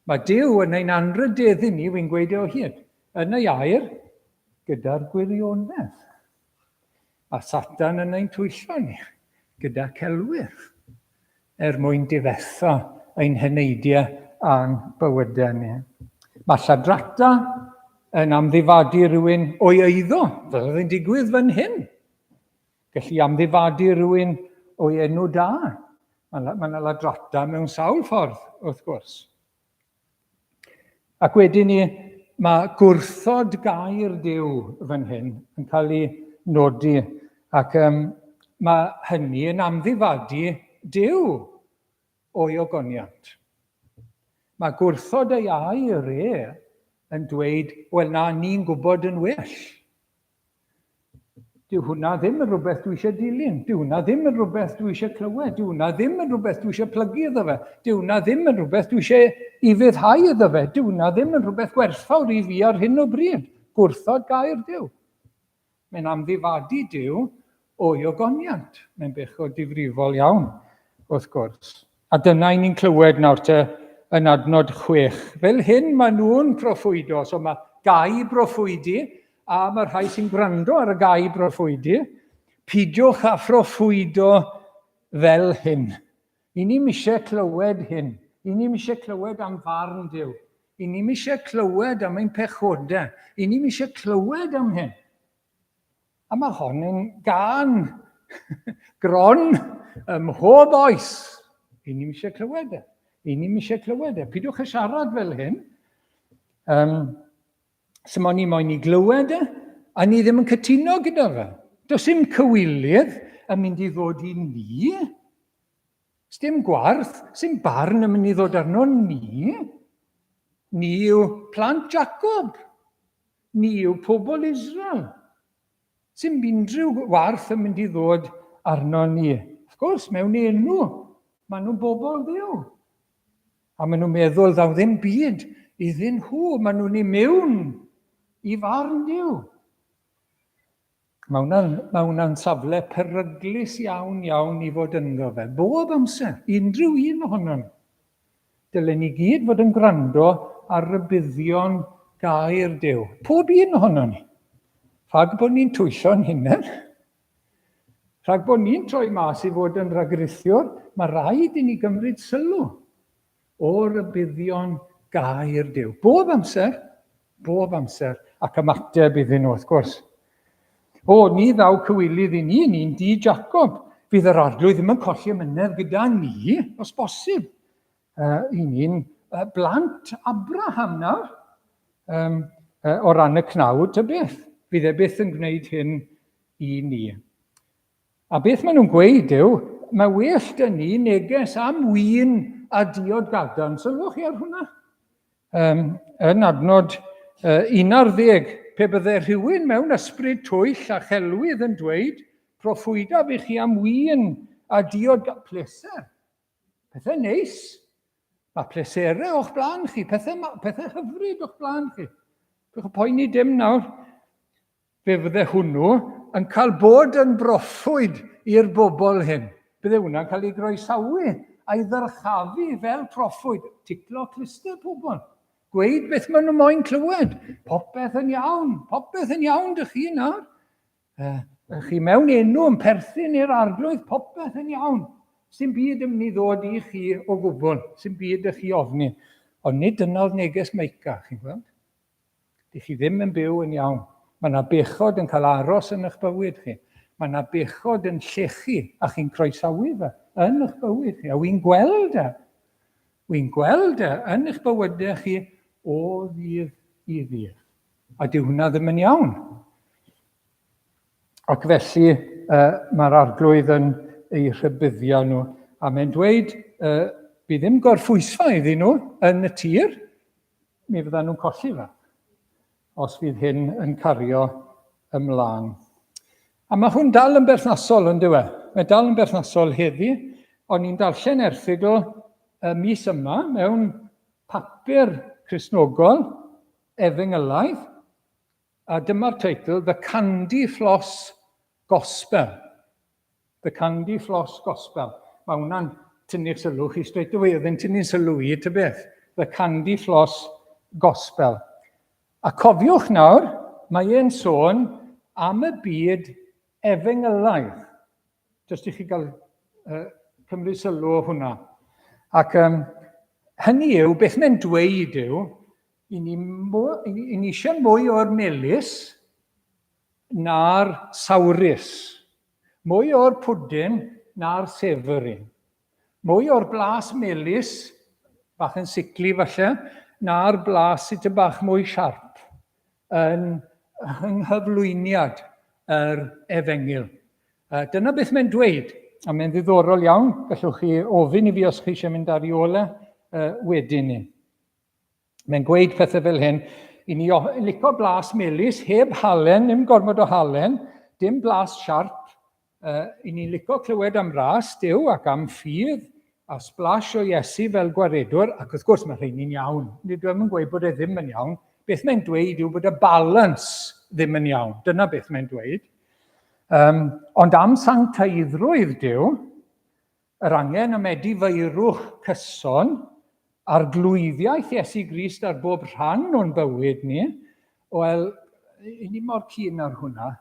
Mae Duw yn ein anrhydeddu ni, wy'n gweud e o hyd, yn ei air, gyda'r gwirionedd. A Satan yn ein twyllo ni gyda celwydd er mwyn difetha ein heneidiau a'n bywydau ni. Mae lladrata yn amddifadu rhywun o'i eiddo, fel oedd yn digwydd fan hyn. Gallu amddifadu rhywun o'i enw da. Mae yna ladrata mewn sawl ffordd, wrth gwrs. Ac wedyn ni, mae gwrthod gair Duw fan hyn yn cael ei nodi, ac um, mae hynny yn amddifadu Duw o'i ogoniant. Mae gwrthod ei air e yn dweud, wel na, ni'n gwybod yn well. Dyw hwnna ddim yn rhywbeth dwi eisiau dilyn. Dyw hwnna ddim yn rhywbeth dwi eisiau clywed. Dyw hwnna ddim yn rhywbeth dwi eisiau plygu iddo fe. Dyw hwnna ddim yn rhywbeth dwi eisiau ufuddhau iddo fe. Dyw hwnna ddim yn rhywbeth gwerthfawr i fi ar hyn o bryd. Gwrthod gair Duw. Mae'n amddifadu Duw o'i ogoniant. Mae'n bechod difrifol iawn, wrth gwrs. A dyna i ni'n clywed nawr te yn adnod 6. Fel hyn maen nhw'n proffwydo. So mae gau broffwydi, a mae rhai sy'n gwrando ar y gau broffwydi. Pidiwch â phroffwydo fel hyn. I ni'm eisiau clywed hyn. I ni'm eisiau clywed am farn Duw. I ni'm eisiau clywed am ein pechodau. I ni'm eisiau clywed am hyn. A mae hon yn gân gron ym mhob oes. I ni'm eisiau clywed e. I ni'm eisiau clywed e. Pidwch â siarad fel hyn. Um, so mae ni moyn i glywed e, a ni ddim yn cytuno gyda fe. Does dim cywilydd yn mynd i ddod i ni. Sdim gwarth, sdim barn yn mynd i ddod arno ni. Ni yw plant Jacob. Ni yw pobl Israel. Sdim unrhyw warth yn mynd i ddod arno ni. Wrth gwrs, mewn enw, maen nhw'n bobl Dduw. A maen nhw'n meddwl ddaw ddim byd iddyn nhw, maen nhw'n immune i farn Duw. Mae hwnna'n mae hwnna safle peryglus iawn iawn i fod ynddo fe. Bob amser, unrhyw un ohono ni. Dylen ni gyd fod yn gwrando ar rybuddion gair Duw. Pob un ohono ni. Rhag bod ni'n twyllo'n hunain, rhag bod ni'n troi mas i fod yn ragrithiwr, mae rhaid i ni gymryd sylw o rybuddion gair Duw. Bob amser, bob amser, ac ymateb iddyn nhw, wrth gwrs. O, ni ddaw cywilydd i ni, ni'n di Jacob. Fydd yr arglwydd ddim yn colli amynedd gyda ni, os bosib. Uh, I ni'n uh, blant Abraham nawr, um, uh, o ran y cnawd, ta beth. Fydd e byth yn gwneud hyn i ni. A beth maen nhw'n gweud yw, mae well dyn ni neges am win a diod gadarn. Sylwch chi ar hwnna? Um, yn adnod uh, 11, pe bydde rhywun mewn ysbryd twyll a chelwydd yn dweud, proffwydaf i chi am win a diod pleser. Pethau neis. Mae pleserau o'ch blaen chi, pethau, pethau hyfryd o'ch blaen chi. Pwch poeni dim nawr. Fe fydde hwnnw yn cael bod yn broffwyd i'r bobl hyn. Bydde hwnna'n cael ei groesawu a'i ddyrchafu fel proffwyd. Ticlo cluster pobl. Gweud beth maen nhw moyn clywed. Popeth yn iawn, popeth yn iawn dych chi nawr. Uh, chi mewn enw yn perthyn i'r arglwydd, popeth yn iawn. Sy'n byd yn mynd i ddod i chi o gwbl, sy'n byd ych chi ofni. Ond nid dyna oedd neges Meica, chi'n gweld? Dych chi ddim yn byw yn iawn. Mae yna bechod yn cael aros yn eich bywyd chi. Mae yna bechod yn llechu a chi'n croesawu fe yn eich bywyd chi. A wy'n gweld e. Wy'n gweld e yn eich bywydau chi o ddydd i ddydd. A dyw hwnna ddim yn iawn. Ac felly uh, mae'r arglwydd yn eu rhybuddio nhw. A mae'n dweud, uh, bydd ddim gorffwysfa iddyn nhw yn y tir, mi fyddan nhw'n colli fe os fydd hyn yn cario ymlaen. A mae hwn dal yn berthnasol, yn dyw e? Mae dal yn berthnasol heddi. O'n i'n darllen erthygl y mis yma mewn papur Cristnogol efengylaidd, a dyma'r teitl, The Candy Floss Gospel. The Candy Floss Gospel. Mae hwnna'n tynnu'ch sylw chi straight away. Oedd e'n tynnu'n sylw i, ta beth. The Candy Floss Gospel. A cofiwch nawr, mae e'n sôn am y byd efengylaidd. Jyst i chi gael uh, cymryd sylw o hwnna. Ac um, hynny yw, beth mae'n dweud yw, i ni, i ni eisiau mwy o'r melys na'r sawrus. Mwy o'r pwdin na'r sefyrin. Mwy o'r blas melys, bach yn sicli falle, na'r blas sydd tipyn bach mwy siarp yn yng nghyflwyniad yr efengyl. Dyna beth mae'n dweud, a mae'n ddiddorol iawn. Gallwch chi ofyn i fi os chi eisiau mynd ar ei ôl e wedyn ni. Mae'n gweud pethau fel hyn, i ni licio blas melys, heb halen, ddim gormod o halen, dim blas siarp. Uh, I ni licio clywed am ras Duw ac am ffydd a splash o Iesu fel gwaredwr, ac wrth gwrs mae rheini'n iawn. Nid dwi'n yn gweud bod e ddim yn iawn. Beth mae'n dweud yw bod y balance ddim yn iawn. Dyna beth mae'n dweud. Um, ond am sancteiddrwydd Duw, Yr angen am edifeirwch cyson, arglwyddiaeth Iesu Grist ar bob rhan o'n bywyd ni, wel, i ni mor keen ar hwnna.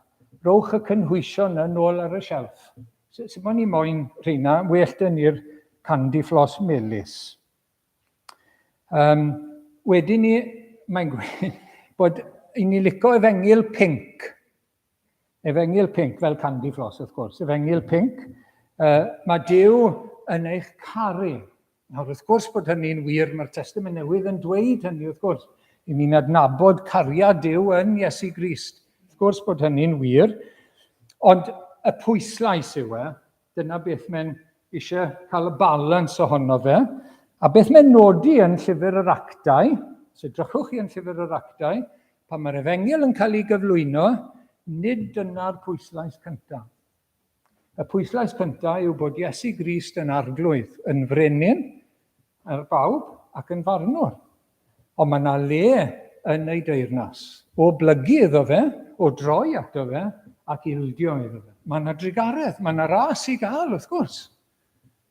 Rowch y cynhwysion yn ôl ar y shelf. Sut bod ni moyn rheina, well dyn ni'r candy floss melys. Um, wedyn ni, mae'n gweud bod i ni lico efengyl pinc. Efengyl pinc, fel candy floss wrth gwrs. Efengyl pinc. Uh, mae Duw yn eich caru. Nawr, wrth gwrs bod hynny'n wir, mae'r Testament Newydd yn dweud hynny, wrth gwrs. I ni'n adnabod cariad Duw yn Iesu Grist. Wrth gwrs bod hynny'n wir. Ond y pwyslais yw e, dyna beth mae'n eisiau cael y balans ohono fe. A beth mae'n nodi yn llyfr yr actau, so drychwch chi yn llyfr yr actau, pan mae'r efengyl yn cael ei gyflwyno, nid dyna'r pwyslais cyntaf. Y pwyslais cyntaf yw bod Iesu Grist yn arglwydd, yn frenin ar bawb ac yn farnwr. Ond mae yna le yn ei deyrnas, o blygu iddo fe, o droi ato fe ac ildio iddo fe. Mae yna drugaredd, mae yna ras i gael wrth gwrs.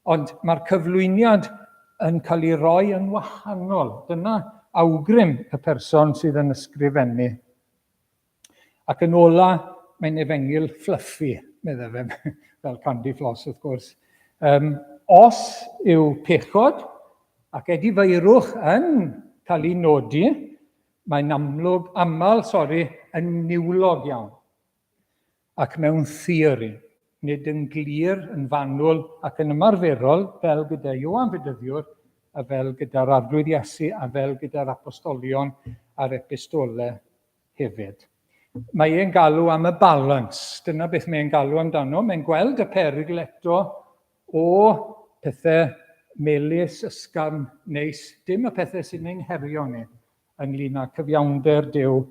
Ond mae'r cyflwyniad yn cael ei roi yn wahanol. Dyna awgrym y person sydd yn ysgrifennu. Ac yn ola, mae'n efengyl fluffy, meddai fe, fel candy floss wrth gwrs. Um, os yw pechod ac edifeirwch yn cael ei nodi, mae'n amlwg, aml, sori, yn niwlog iawn. Ac mewn theori, nid yn glir, yn fanwl ac yn ymarferol fel gyda Ioan Fedyddiwr a fel gyda'r Arglwydd Iesu a fel gyda'r apostolion a'r epistolau hefyd. Mae e'n galw am y balans. Dyna beth mae'n galw amdano. Mae'n gweld y perygl eto o pethau melys, ysgafn, neis, dim y pethau sy'n ein herio ni ynglyn â cyfiawnder Duw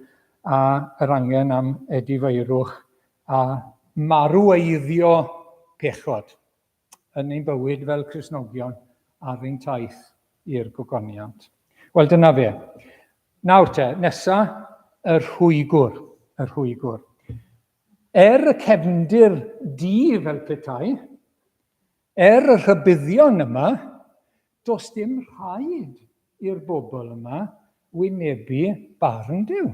a yr angen am edifeirwch a marweiddio pechod yn ein bywyd fel Cristnogion ar ein taith i'r gogoniant. Wel, dyna fe. Nawr te, nesa, y rhwygwr. Y rhwygwr. Er y cefndir du fel petai, er y rhybuddion yma, does dim rhaid i'r bobl yma wynebu barn Duw.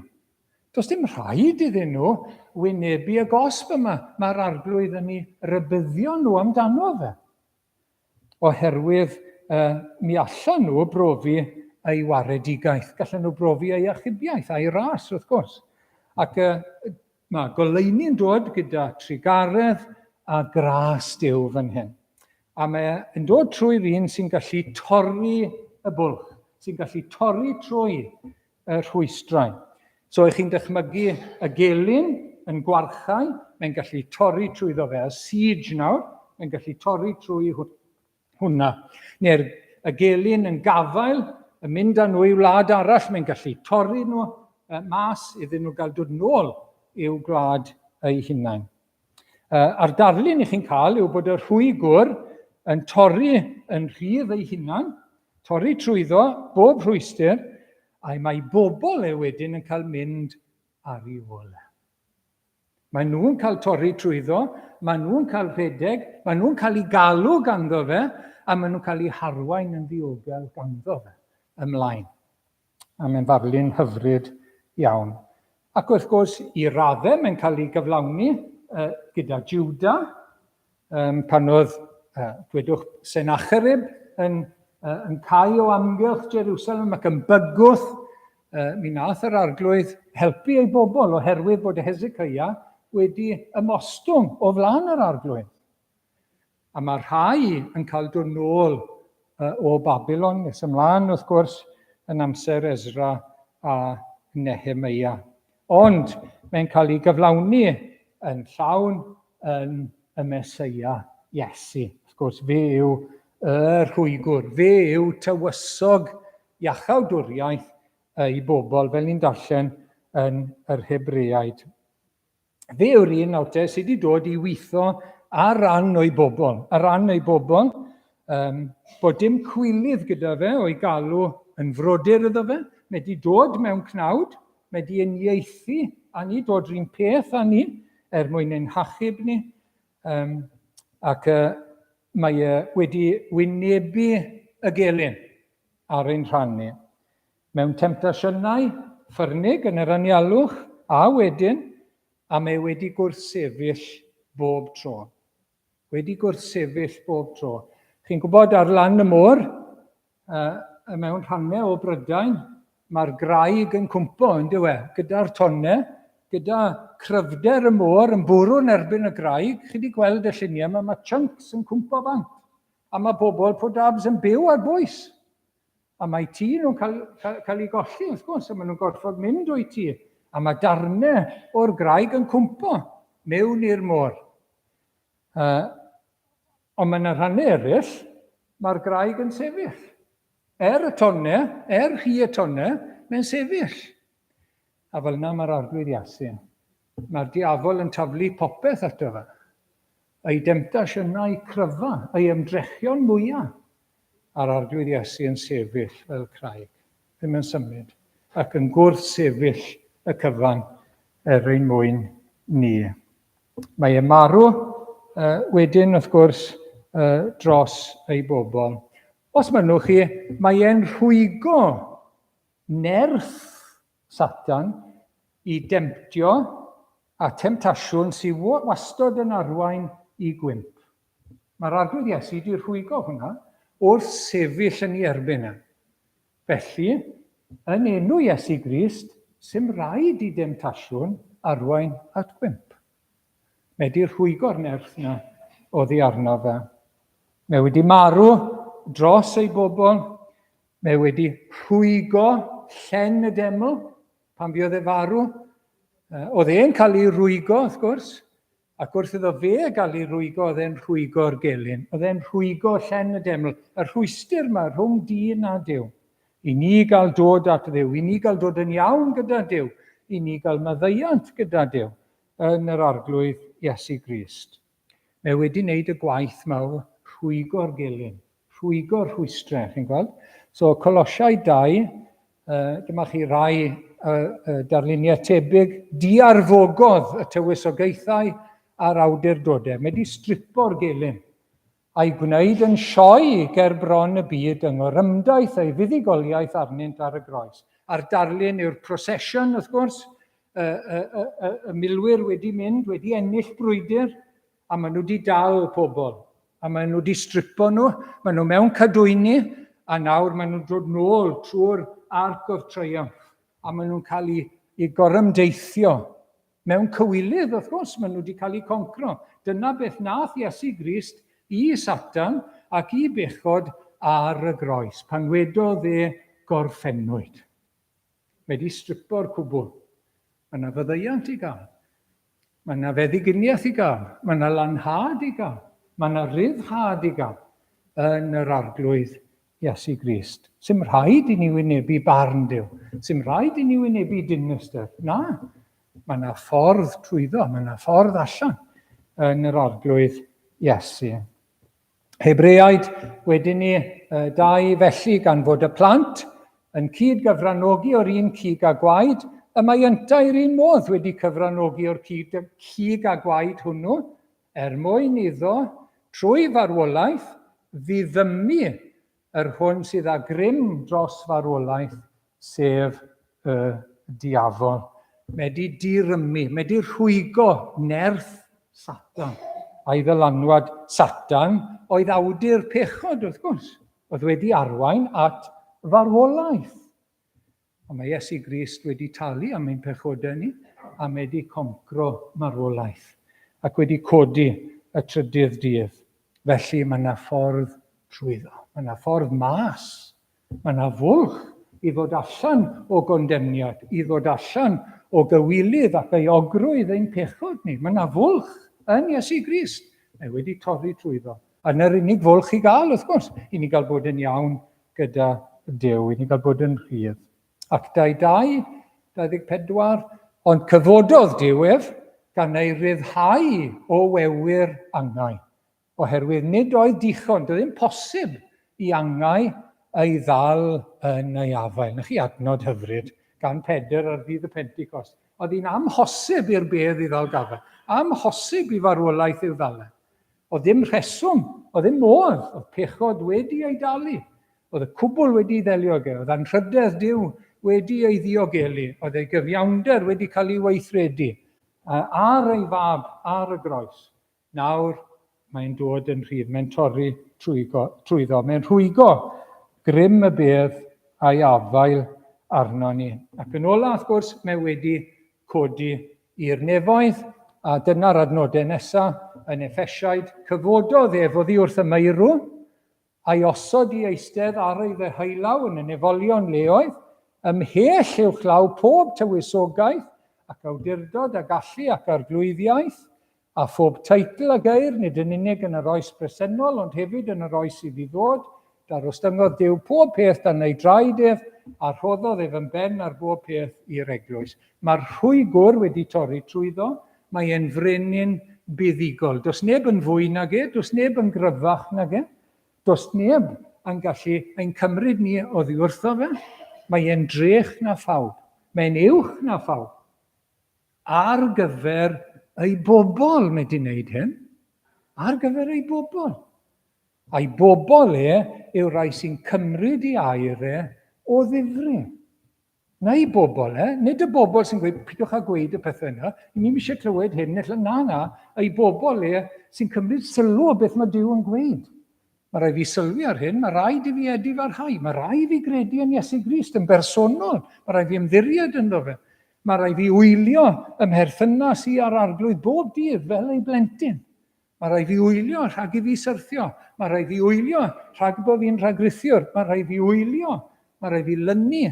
Does dim rhaid iddyn nhw wynebu y gosb yma. Mae'r arglwydd yn ei rybuddio nhw amdano fe. Oherwydd uh, mi allan nhw brofi ei waredigaeth. Gallan nhw brofi ei achubiaeth a'i ras, wrth gwrs. Ac uh, mae goleuni'n dod gyda trugaredd a gras Duw fan hyn. A mae e'n dod trwy'r un sy'n gallu torri y bwlch, sy'n gallu torri trwy y rhwystrau. So, ych chi'n dychmygu y gelyn yn gwarchau, mae'n gallu torri trwyddo fe. Y siege nawr, mae'n gallu torri trwy hwnna. Neu'r y gelyn yn gafael, yn mynd â nhw i wlad arall, mae'n gallu torri nhw mas iddyn nhw gael dod nôl i'w gwlad eu hunain. A'r darlun i chi'n cael yw bod y rhwygwr yn torri yn rhydd ei hunan, torri trwyddo bob rhwystr, a mae bobl e wedyn yn cael mynd ar ei ôl e. Mae nhw'n cael torri trwyddo, mae nhw'n cael rhedeg, mae nhw'n cael ei galw ganddo fe, a mae nhw'n cael ei harwain yn ddiogel ganddo fe ymlaen. A mae'n ddarlun hyfryd iawn. Ac wrth gwrs, i raddau, mae'n cael ei gyflawni uh, gyda Juda, um, pan oedd, uh, dwedwch, Sennacherib yn, uh, yn cau o amgylch Jerusalem ac yn bygwth, uh, mi nath yr arglwydd helpu ei bobl oherwydd bod Hezekiah wedi ymostwng o flaen yr arglwydd. A mae rhai yn cael dod nôl o Babilon nes ymlaen, wrth gwrs, yn amser Ezra a Nehemiah. Ond mae'n cael ei gyflawni yn llawn yn y Meseia Iesu. Wrth gwrs, fe yw y rhwygwr, fe yw tywysog iachawdwriaeth ei bobl, fel ni'n darllen yn yr Hebreaid. Fe yw'r un nawr te sydd wedi dod i weithio ar ran o'i bobl, ar ran ei bobl, um, bod dim cwilydd gyda fe o'i galw yn frodyr iddo fe, mae wedi dod mewn cnawd, mae wedi uniaethu â ni, dod rhywun peth â ni, er mwyn ein hachub ni, um, ac uh, mae e wedi wynebu y gelyn ar ein rhan ni. Mewn temtasiynau ffyrnig yn yr anialwch, a wedyn, a mae wedi gwrthsefyll bob tro. Wedi gwrthsefyll bob tro. Chi'n gwybod ar lan y môr, uh, mewn rhannau o Brydain, mae'r graig yn cwmpo, yn dyw e, gyda'r tonnau, gyda cryfder y môr yn bwrw yn erbyn y graig. Chi wedi gweld y lluniau yma, mae chunks yn cwmpo bant. A mae bobl Pwdabs yn byw ar bwys. A mae tŷ nhw'n cael, cael, cael ei golli, wrth gwrs, a maen nhw'n gorfod mynd o'i tŷ. A mae darnau o'r graig yn cwmpo mewn i'r môr. Ond mae yna rhannau eraill, mae'r graig yn sefyll. Er y tonnau, er rhy y tonnau, mae'n sefyll. A fel yna mae'r arglwydd Iesu. Mae'r diafol yn taflu popeth ato fe. Ei demtasiynau cryfa, ei ymdrechion mwyaf, a'r arglwydd Iesu yn sefyll fel craig, ddim yn symud, ac yn gwrthsefyll y cyfan er ein mwyn ni. Mae e'n marw uh, wedyn, wrth gwrs, uh, dros ei bobl. Os mynnwch chi, mae e'n rhwygo nerth Satan i demtio a temtasiwn sydd wastod yn arwain i gwymp. Mae'r Arglwydd Iesu wedi rhwygo hwnna wrth sefyll yn ei erbyn e. Felly, yn enw Iesu Grist, sy'm rhaid i demtasiwn arwain at gwymp. Mae wedi rhwygo'r nerth na oddi arno fe. Mae wedi marw dros ei bobl, mae wedi rhwygo llen y deml pan fuodd e farw. Oedd e'n cael ei rwygo, wrth gwrs, Ac wrth iddo fe gael ei rwygo, oedd e'n rhwygo'r gelyn, oedd e'n rhwygo llen y deml, y rhwystr yma rhwng dyn a Duw. I ni gael dod at Dduw, i ni gael dod yn iawn gyda Duw, i ni gael maddeuant gyda Duw yn yr Arglwydd Iesu Grist. Mae wedi wneud y gwaith mawr rhwygo'r gelyn. Rhwygo'r rhwystrau, chi'n gweld? So, Colosiau 2, uh, dyma chi rai uh, darluniau tebyg, diarfogodd y tywysogaethau a'r awdurdodau. Mae wedi stripo'r gelyn a'i gwneud yn sioe ger bron y byd yng ngorymdaith ei fuddugoliaeth arnynt ar y groes. A'r darlun yw'r procession, wrth gwrs, y, y, y, y, y milwyr wedi mynd, wedi ennill brwydr, A maen nhw wedi dal pobl, a maen nhw wedi stripo nhw, maen nhw mewn cadwyni, a nawr maen nhw'n dod nôl trwy'r Arc of Triumph, a maen nhw'n cael eu, eu gorymdeithio. Mewn cywilydd, wrth gwrs, maen nhw wedi cael eu concro. Dyna beth nath Iesu Grist i Satan ac i bechod ar y groes, pan wedodd e gorffennwyd. Mae wedi stripo'r cwbl. Mae yna faddeuant i gael. Mae yna feddyginiaeth i gael. Mae yna lanhad i gael. Mae yna ryddhad i gael yn yr Arglwydd Iesu Grist. Sym rhaid i ni wynebu barn Duw. Sym rhaid i ni wynebu dinistr. Na, mae yna ffordd trwyddo, mae yna ffordd allan yn yr Arglwydd Iesu. Hebreaid wedyn ni, 2, felly gan fod y plant yn cyd-gyfranogi o'r un cig a gwaed, y mae yntau yr un modd wedi cyfranogi o'r cig, cig a gwaed hwnnw, er mwyn iddo, trwy farwolaeth, ddiddymu yr hwn sydd â grym dros farwolaeth, sef y diafol. Mae wedi dirymu, mae wedi rhwygo nerth Satan. A'i ddylanwad Satan oedd awdur pechod, wrth gwrs, oedd wedi arwain at farwolaeth. Ond mae Iesu Grist wedi talu am ein pechodau ni, a mae wedi concro marwolaeth, ac wedi codi y trydydd dydd. Felly mae yna ffordd trwyddo. Mae yna ffordd mas. Mae yna fwlch i ddod allan o gondemniad, i ddod allan o gywilydd ac euogrwydd ein pechod ni. Mae yna fwlch yn Iesu Grist. Mae wedi torri trwyddo. A 'na'r unig fwlch i gael, wrth gwrs, i ni gael bod yn iawn gyda Duw, i ni gael bod yn rhydd. Actau 2, 24, ond cyfododd Duw ef, gan ei ryddhau o wewyr angau, oherwydd nid oedd dichon, doedd ddim posib i angau ei ddal yn ei afael. Na chi adnod hyfryd gan Pedr ar ddydd y Pentecost. Oedd hi'n amhosib i'r bedd i ddal gafael, amhosib i farwolaeth i'w ddal e. Oedd ddim rheswm, oedd ddim modd, oedd pechod wedi ei dalu, oedd y cwbl wedi ei ddelio ag e, oedd anrhydedd Duw wedi ei ddiogelu, oedd ei gyfiawnder wedi cael ei weithredu ar ei fab ar y groes. Nawr mae'n dod yn rhydd, mae'n torri trwyddo, mae'n rhwygo Grym y bedd a'i afael arno ni. Ac yn ola, wrth gwrs, mae wedi codi i'r nefoedd, a dyna'r adnodau nesaf yn Effesiaid. Cyfododd ef oddi wrth y meirw, a'i osod i eistedd ar ei ddeheulaw yn y nefolion leoedd, ymhell uwchlaw pob tywysogaeth ac awdurdod a gallu ac arglwyddiaeth, A phob teitl a geir, nid yn unig yn yr oes bresennol, ond hefyd yn yr oes sydd i ddod, darostyngodd Duw pob peth dan ei draed ef, a rhoddodd ef yn ben ar bob peth i'r eglwys. Mae'r rhwygwr wedi torri trwyddo, mae e'n frenin buddugol. Does neb yn fwy nag e, does neb yn gryfach nag e, does neb yn gallu ein cymryd ni oddi wrtho fe. Mae e'n drech na phawb, mae'n uwch na phawb. Ar gyfer ei bobl mae di wneud hyn. Ar gyfer ei bobl. A'i bobl e yw'r rhai sy'n cymryd i air e o ddifri. Na i bobl e, nid y bobl sy'n gweud, pidwch â gweud y pethau yna, i ni'n eisiau clywed hyn, neu na, na, ei bobl e sy'n cymryd sylw o beth mae Duw yn gweud. Mae rhaid fi sylwi ar hyn, mae rhaid i fi edifarhau, mae rhaid fi gredu yn Iesu Grist yn bersonol, mae rhaid fi ymddiried ynddo fe, mae rhaid fi wylio ym mherthynas i â'r Arglwydd bob dydd fel ei blentyn. Mae rhaid fi wylio rhag i fi syrthio, mae rhaid fi wylio rhag bod fi'n rhagrithiwr, mae rhaid fi wylio, mae rhaid fi lynu.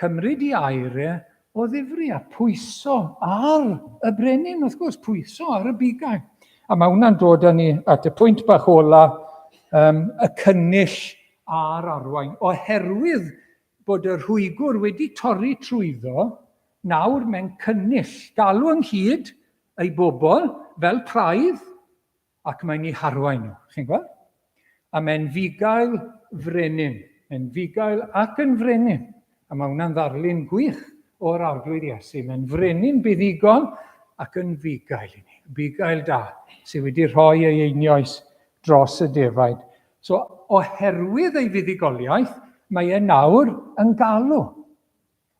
Cymryd i air e o ddifri a pwyso ar y brenin, wrth gwrs, pwyso ar y bugail. A mae hwnna'n dod â ni at y pwynt bach ola, um, y cynnull a'r arwain. Oherwydd bod y rhwygwr wedi torri trwyddo, nawr mae'n cynnull, galw ynghyd ei bobl fel praidd, ac mae'n eu harwain nhw. Chi'n gweld? A mae'n fugail frenin. Mae'n fugail ac yn frenin. A mae hwnna'n ddarlun gwych o'r Arglwydd Iesu. Mae'n frenin buddugol ac yn fugail i ni. Bugail da sydd wedi rhoi ei einioes dros y defaid. So, oherwydd ei fuddugoliaeth, mae e nawr yn galw.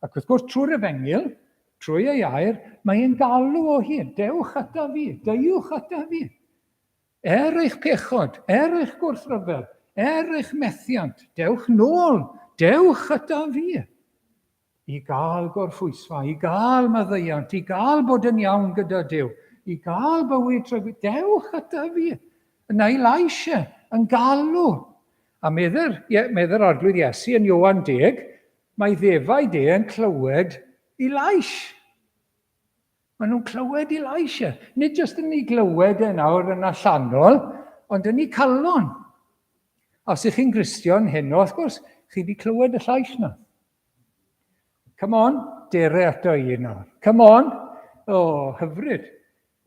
Ac wrth gwrs, trwy'r efengyl, trwy ei air, mae e'n galw o hyd, dewch ata fi, deuwch ata fi. Er eich pechod, er eich gwrthryfel, er eich methiant, dewch nôl, dewch ata fi. I gael gorffwysfa, i gael maddeuant, i gael bod yn iawn gyda Duw, i gael bywyd tragwydd, dewch ata fi. Yna ei lais e, yn galw. A medder, medder Arglwydd Iesu yn Ioan 10, Mae ddefaid e yn clywed i lais. Maen nhw'n clywed i lais e. Nid jyst yn ei glywed e nawr yn allanol, ond yn ei calon. A os ych chi'n Gristion heno, wrth gwrs, chi wedi clywed y llais na. Come on, dere ato i nawr. Come on. O, oh, hyfryd.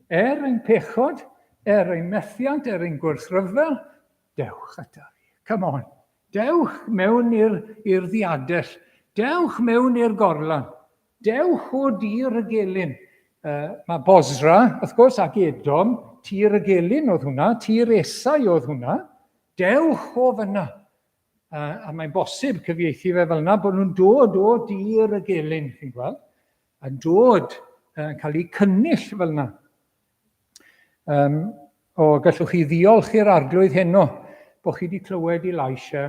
Er ein pechod, er ein methiant, er ein gwrthryfel, dewch ato fi. Come on. Dewch mewn i'r ddiadell. Dewch mewn i'r gorlan. Dewch o dir y gelyn. Uh, mae Bosra, wrth gwrs, ac Edom, tir y gelyn oedd hwnna, tir Esau oedd hwnna. Dewch o fyna. Uh, a mae'n bosib cyfieithu fe fel yna, bod nhw'n dod o dir y gelyn, chi'n gweld, yn dod, yn cael eu cynnull fel yna. Um, o, gallwch chi ddiolch i'r arglwydd heno bod chi wedi clywed i lais e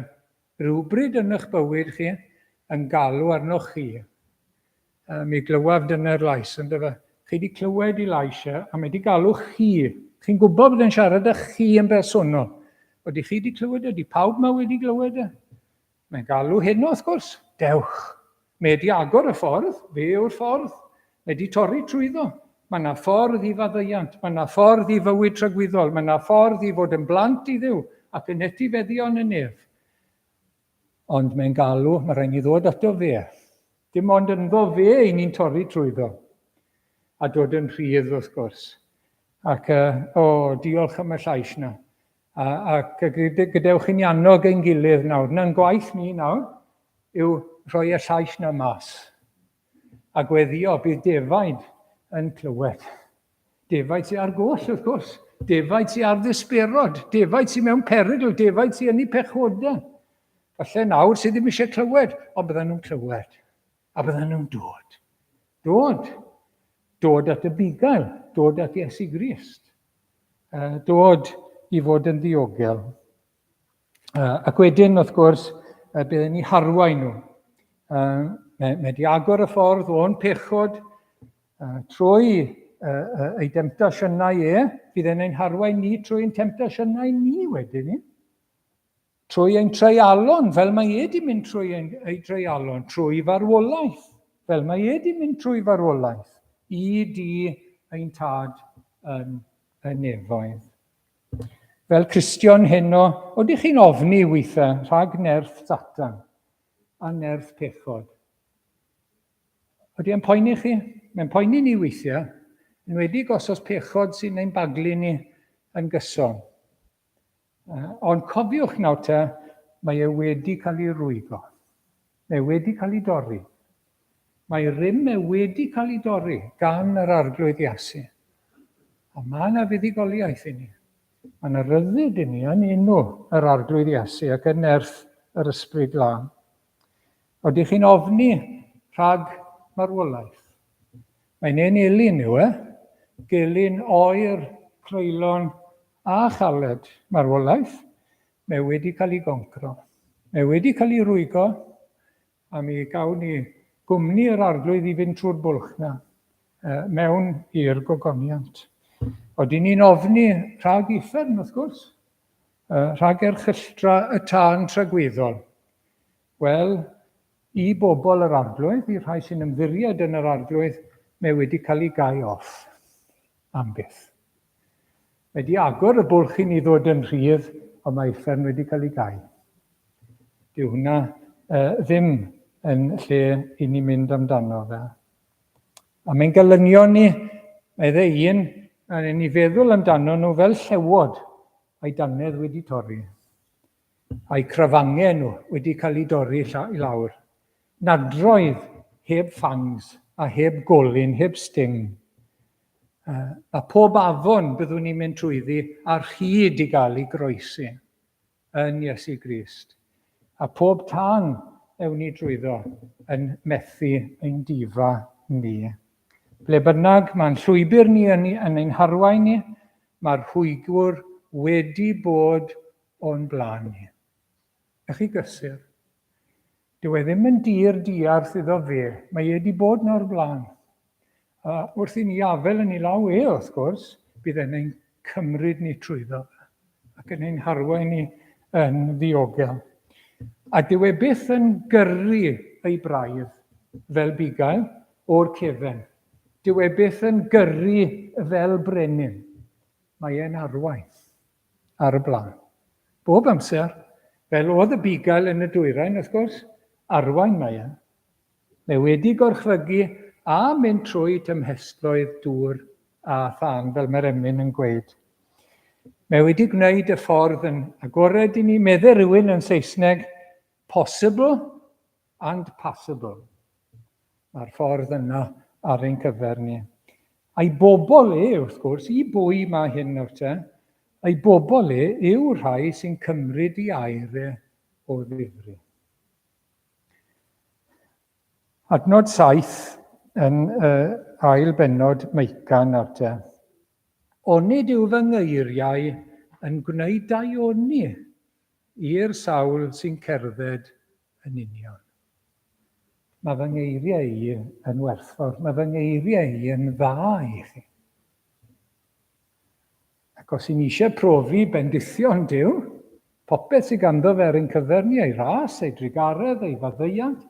rhywbryd yn eich bywyd chi yn galw arnoch chi. Um, mi glywaf dyna'r lais, yn dyfa. Chi wedi clywed i lais e, a mae wedi galw chi. Chi'n gwybod bod e'n siarad â chi yn bersonol. Ydych chi wedi clywed e? Ydy pawb mae wedi glywed e? Mae'n galw heno, wrth gwrs. Dewch. Mae wedi agor y ffordd, fe yw'r ffordd. Mae wedi torri trwyddo. Mae yna ffordd i faddeuant, mae yna ffordd i fywyd tragwyddol, mae yna ffordd i fod yn blant i Dduw ac yn etifeddion y nef. Ond mae'n galw, mae rhaid ni ddod ato fe. Dim ond ynddo fe i ni'n torri trwyddo. A dod yn rhydd, wrth gwrs. Ac, o, oh, diolch am y llais na. A, ac gadewch i ni annog ein gilydd nawr. Na'n gwaith ni nawr yw rhoi y llais na mas. A gweddio, bydd defaid yn clywed. Defaid sy'n ar goll, wrth gwrs. Defaid sy'n ar ddisberod. Defaid sy'n mewn perygl. Defaid sy'n yn eu pechodau. Falle nawr sydd ddim eisiau clywed, ond byddan nhw'n clywed. A byddan nhw'n dod. Dod. Dod at y bugail. Dod at Iesu Grist. Dod i fod yn ddiogel. Ac wedyn, wrth gwrs, bydd e'n eu harwain nhw. Mae wedi agor y ffordd o'n pechod trwy ei demtasiynau e, bydd e'n ein harwain ni trwy ein temtasiynau ni wedyn ni. Trwy ein treialon, fel mae e wedi mynd trwy ein, ei dreialon, trwy farwolaeth, fel mae e wedi mynd trwy farwolaeth, i di ein tad yn y nefoedd. Fel Cristion heno, oeddech chi'n ofni weithiau rhag nerth Satan a nerth pechod? Ydy e'n poeni chi? Mae'n poeni ni weithiau, yn wedi os oes pechod sy'n ein baglu ni yn gyson. Ond cofiwch nawr te, mae e wedi cael ei rwygo. Mae e wedi cael ei dorri. Mae rym e wedi cael ei dorri gan yr Arglwydd Iesu. A mae yna fuddugoliaeth i ni. Mae yna ryddid i ni yn enw yr Arglwydd Iesu ac yn nerth yr Ysbryd Glân. Oeddech chi'n ofni rhag marwolaeth? Mae'n ein elyn yw e, gelyn oer, creulon a chaled marwolaeth. Mae wedi cael ei goncro. Mae wedi cael ei rwygo, a mi gawn ni gwmni yr Arglwydd i fynd trwy'r bwlch na, mewn i'r gogoniant. Oedden ni'n ofni rhag uffern, wrth gwrs, rhag erchylltra y tân tragwyddol. Wel, i bobl yr Arglwydd, i'r rhai sy'n ymddiried yn yr Arglwydd, mae wedi cael ei gau off am byth. Mae wedi agor y bwlch i ni ddod yn rhydd, ond mae uffern wedi cael ei gau. Dyw hwnna ddim yn lle i ni mynd amdano fe. A mae'n gelynion ni, mae dde un, a ni feddwl amdano nhw fel llewod a'i dannedd wedi torri. A'u crafangau nhw wedi cael eu dorri i lawr. Nadroedd heb fangs a heb golyn, heb sting. A pob afon byddwn ni'n mynd trwyddi ar hyd i gael ei groesi yn Iesu Grist. A pob tân ewn ni drwyddo yn methu ein difa ni. Ble bynnag mae'n llwybr ni yn, yn ein harwain ni, mae'r rhwygwr wedi bod o'n blaen ni. Ych chi gysur. Dyw e ddim yn dir diarth iddo fe. Mae e wedi bod 'na o'r blaen. A wrth i ni afel yn ei law e, wrth gwrs, bydd e'n ein cymryd ni trwyddo fe ac yn ein harwain ni yn ddiogel. A dyw e byth yn gyrru ei braidd fel bugail o'r cefen. Dyw e byth yn gyrru fel brenin. Mae e'n arwain. ar y blaen. Bob amser, fel oedd y bugail yn y dwyrain, wrth gwrs, arwain mae e. Mae wedi gorchfygu a mynd trwy tymhestloedd dŵr a thân, fel mae'r emyn yn gweud. Mae wedi gwneud y ffordd yn agored i ni, medde rhywun yn Saesneg, possible and passable. Mae'r ffordd yna ar ein cyfer ni. A'i bobl e, wrth gwrs, i bwy mae hyn nawr te? A'i bobl e yw rhai sy'n cymryd i air e o ddifri. Adnod 7 yn uh, ail bennod Meica nawr te. Onid yw fy ngeiriau yn gwneud daioni i'r sawl sy'n cerdded yn union. Mae fy ngeiriau i yn werthfawr, mae fy ngeiriau i yn dda i chi. Ac os y'n ni eisiau profi bendithion Duw, popeth sydd ganddo fe ar ein cyfer ni, ei ras, ei drugaredd, ei faddeuant,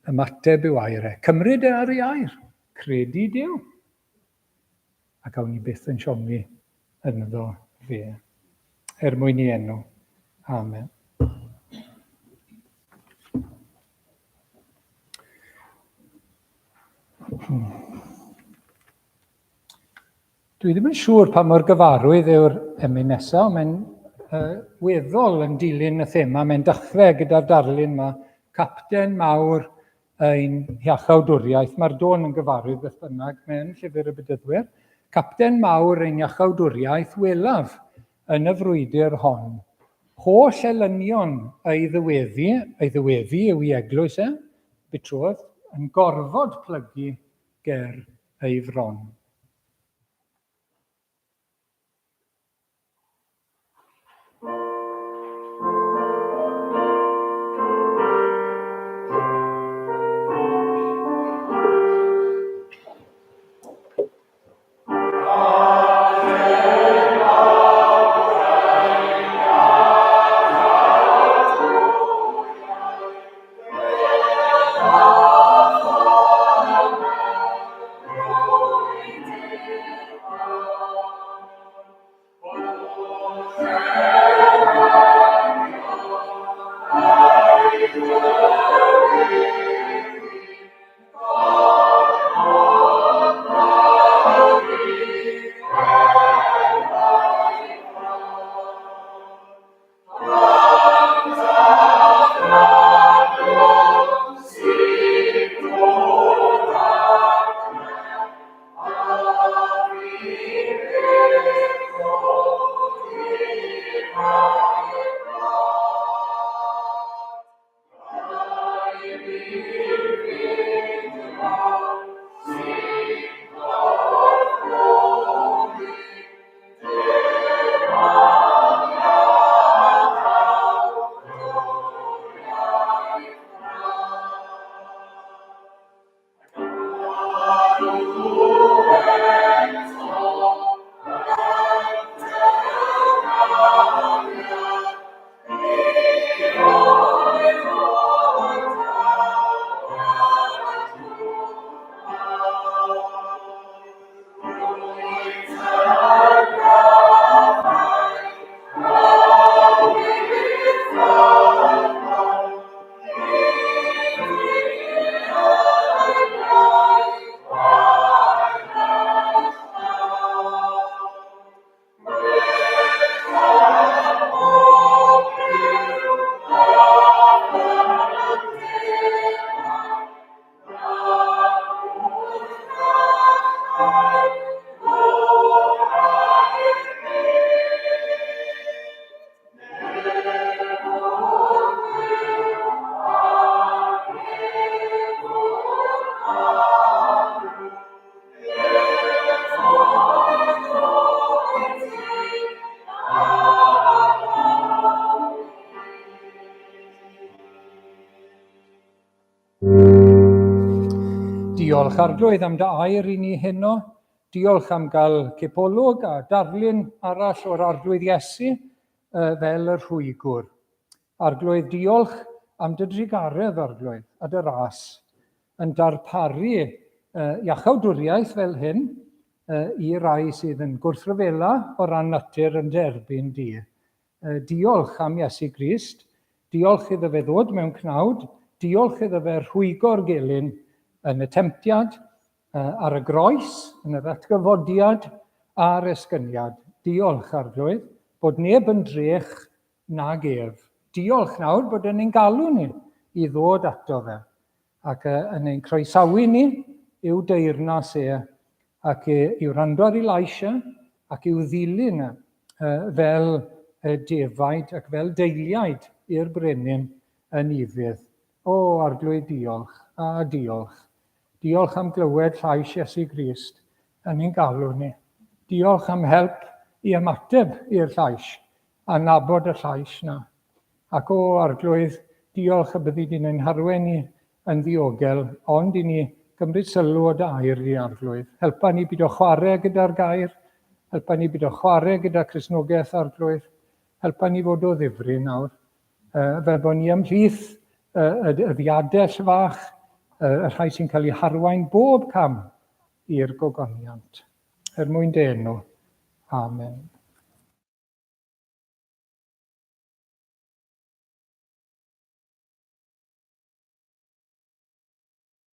ymateb yw air e. Cymryd e ar ei air. Credu Duw. A gawn ni byth yn siomi ynddo fe. Er mwyn i enw. Amen. Dwi ddim yn siŵr pa mor gyfarwydd yw'r emyn nesaf, ond mae'n uh, weddol yn dilyn y thema. Mae'n dechrau gyda'r darlun yma, Capten Mawr ein hiachawdwriaeth. Mae'r dôn yn gyfarwydd beth bynnag, mae'n llyfr y Bedyddwyr. Capten Mawr ein iachawdwriaeth welaf yn y frwydr hon. Holl elynion ei ddyweddi, ei ddyweddi yw i eglwys e, betrwdd, yn gorfod plygu ger ei fron. Diolch Arglwydd am dy air i ni heno. Diolch am gael cipolwg a darlun arall o'r Arglwydd Iesu fel y rhwygwr. Arglwydd, diolch am dy drugaredd, Arglwydd, a dy ras, yn darparu iachawdwriaeth fel hyn i rai sydd yn gwrthryfela o ran natur yn derbyn di. Diolch am Iesu Grist, diolch iddo fe ddod mewn cnawd, diolch iddo fe rhwygo'r gelyn yn y temtiad, ar y groes, yn yr atgyfodiad a'r esgyniad. Diolch, Arglwydd, bod neb yn drech nag ef. Diolch nawr bod yn ein galw ni i ddod ato fe ac yn ein croesawu ni i'w deyrnas e ac i wrando ar ei lais e ac i'w ddilyn e fel defaid ac fel deiliaid i'r brenin yn ufudd. O, Arglwydd, diolch, a diolch. Diolch am glywed llais Iesu Grist yn ein galw ni. Diolch am help i ymateb i'r llais a nabod y llais 'na. Ac o, Arglwydd, diolch y byddi di'n ein harwain ni yn ddiogel, ond i ni gymryd sylw o dy air di, Arglwydd. Helpa ni bido chwarae gyda'r gair, helpa ni bido chwarae gyda Cristnogaeth, Arglwydd. Helpa ni fod o ddifri nawr, fel bod ni ymhlith y, y, y ddiadell fach, y, y rhai sy'n cael eu harwain bob cam i'r gogoniant. Er mwyn dy enw. Amen.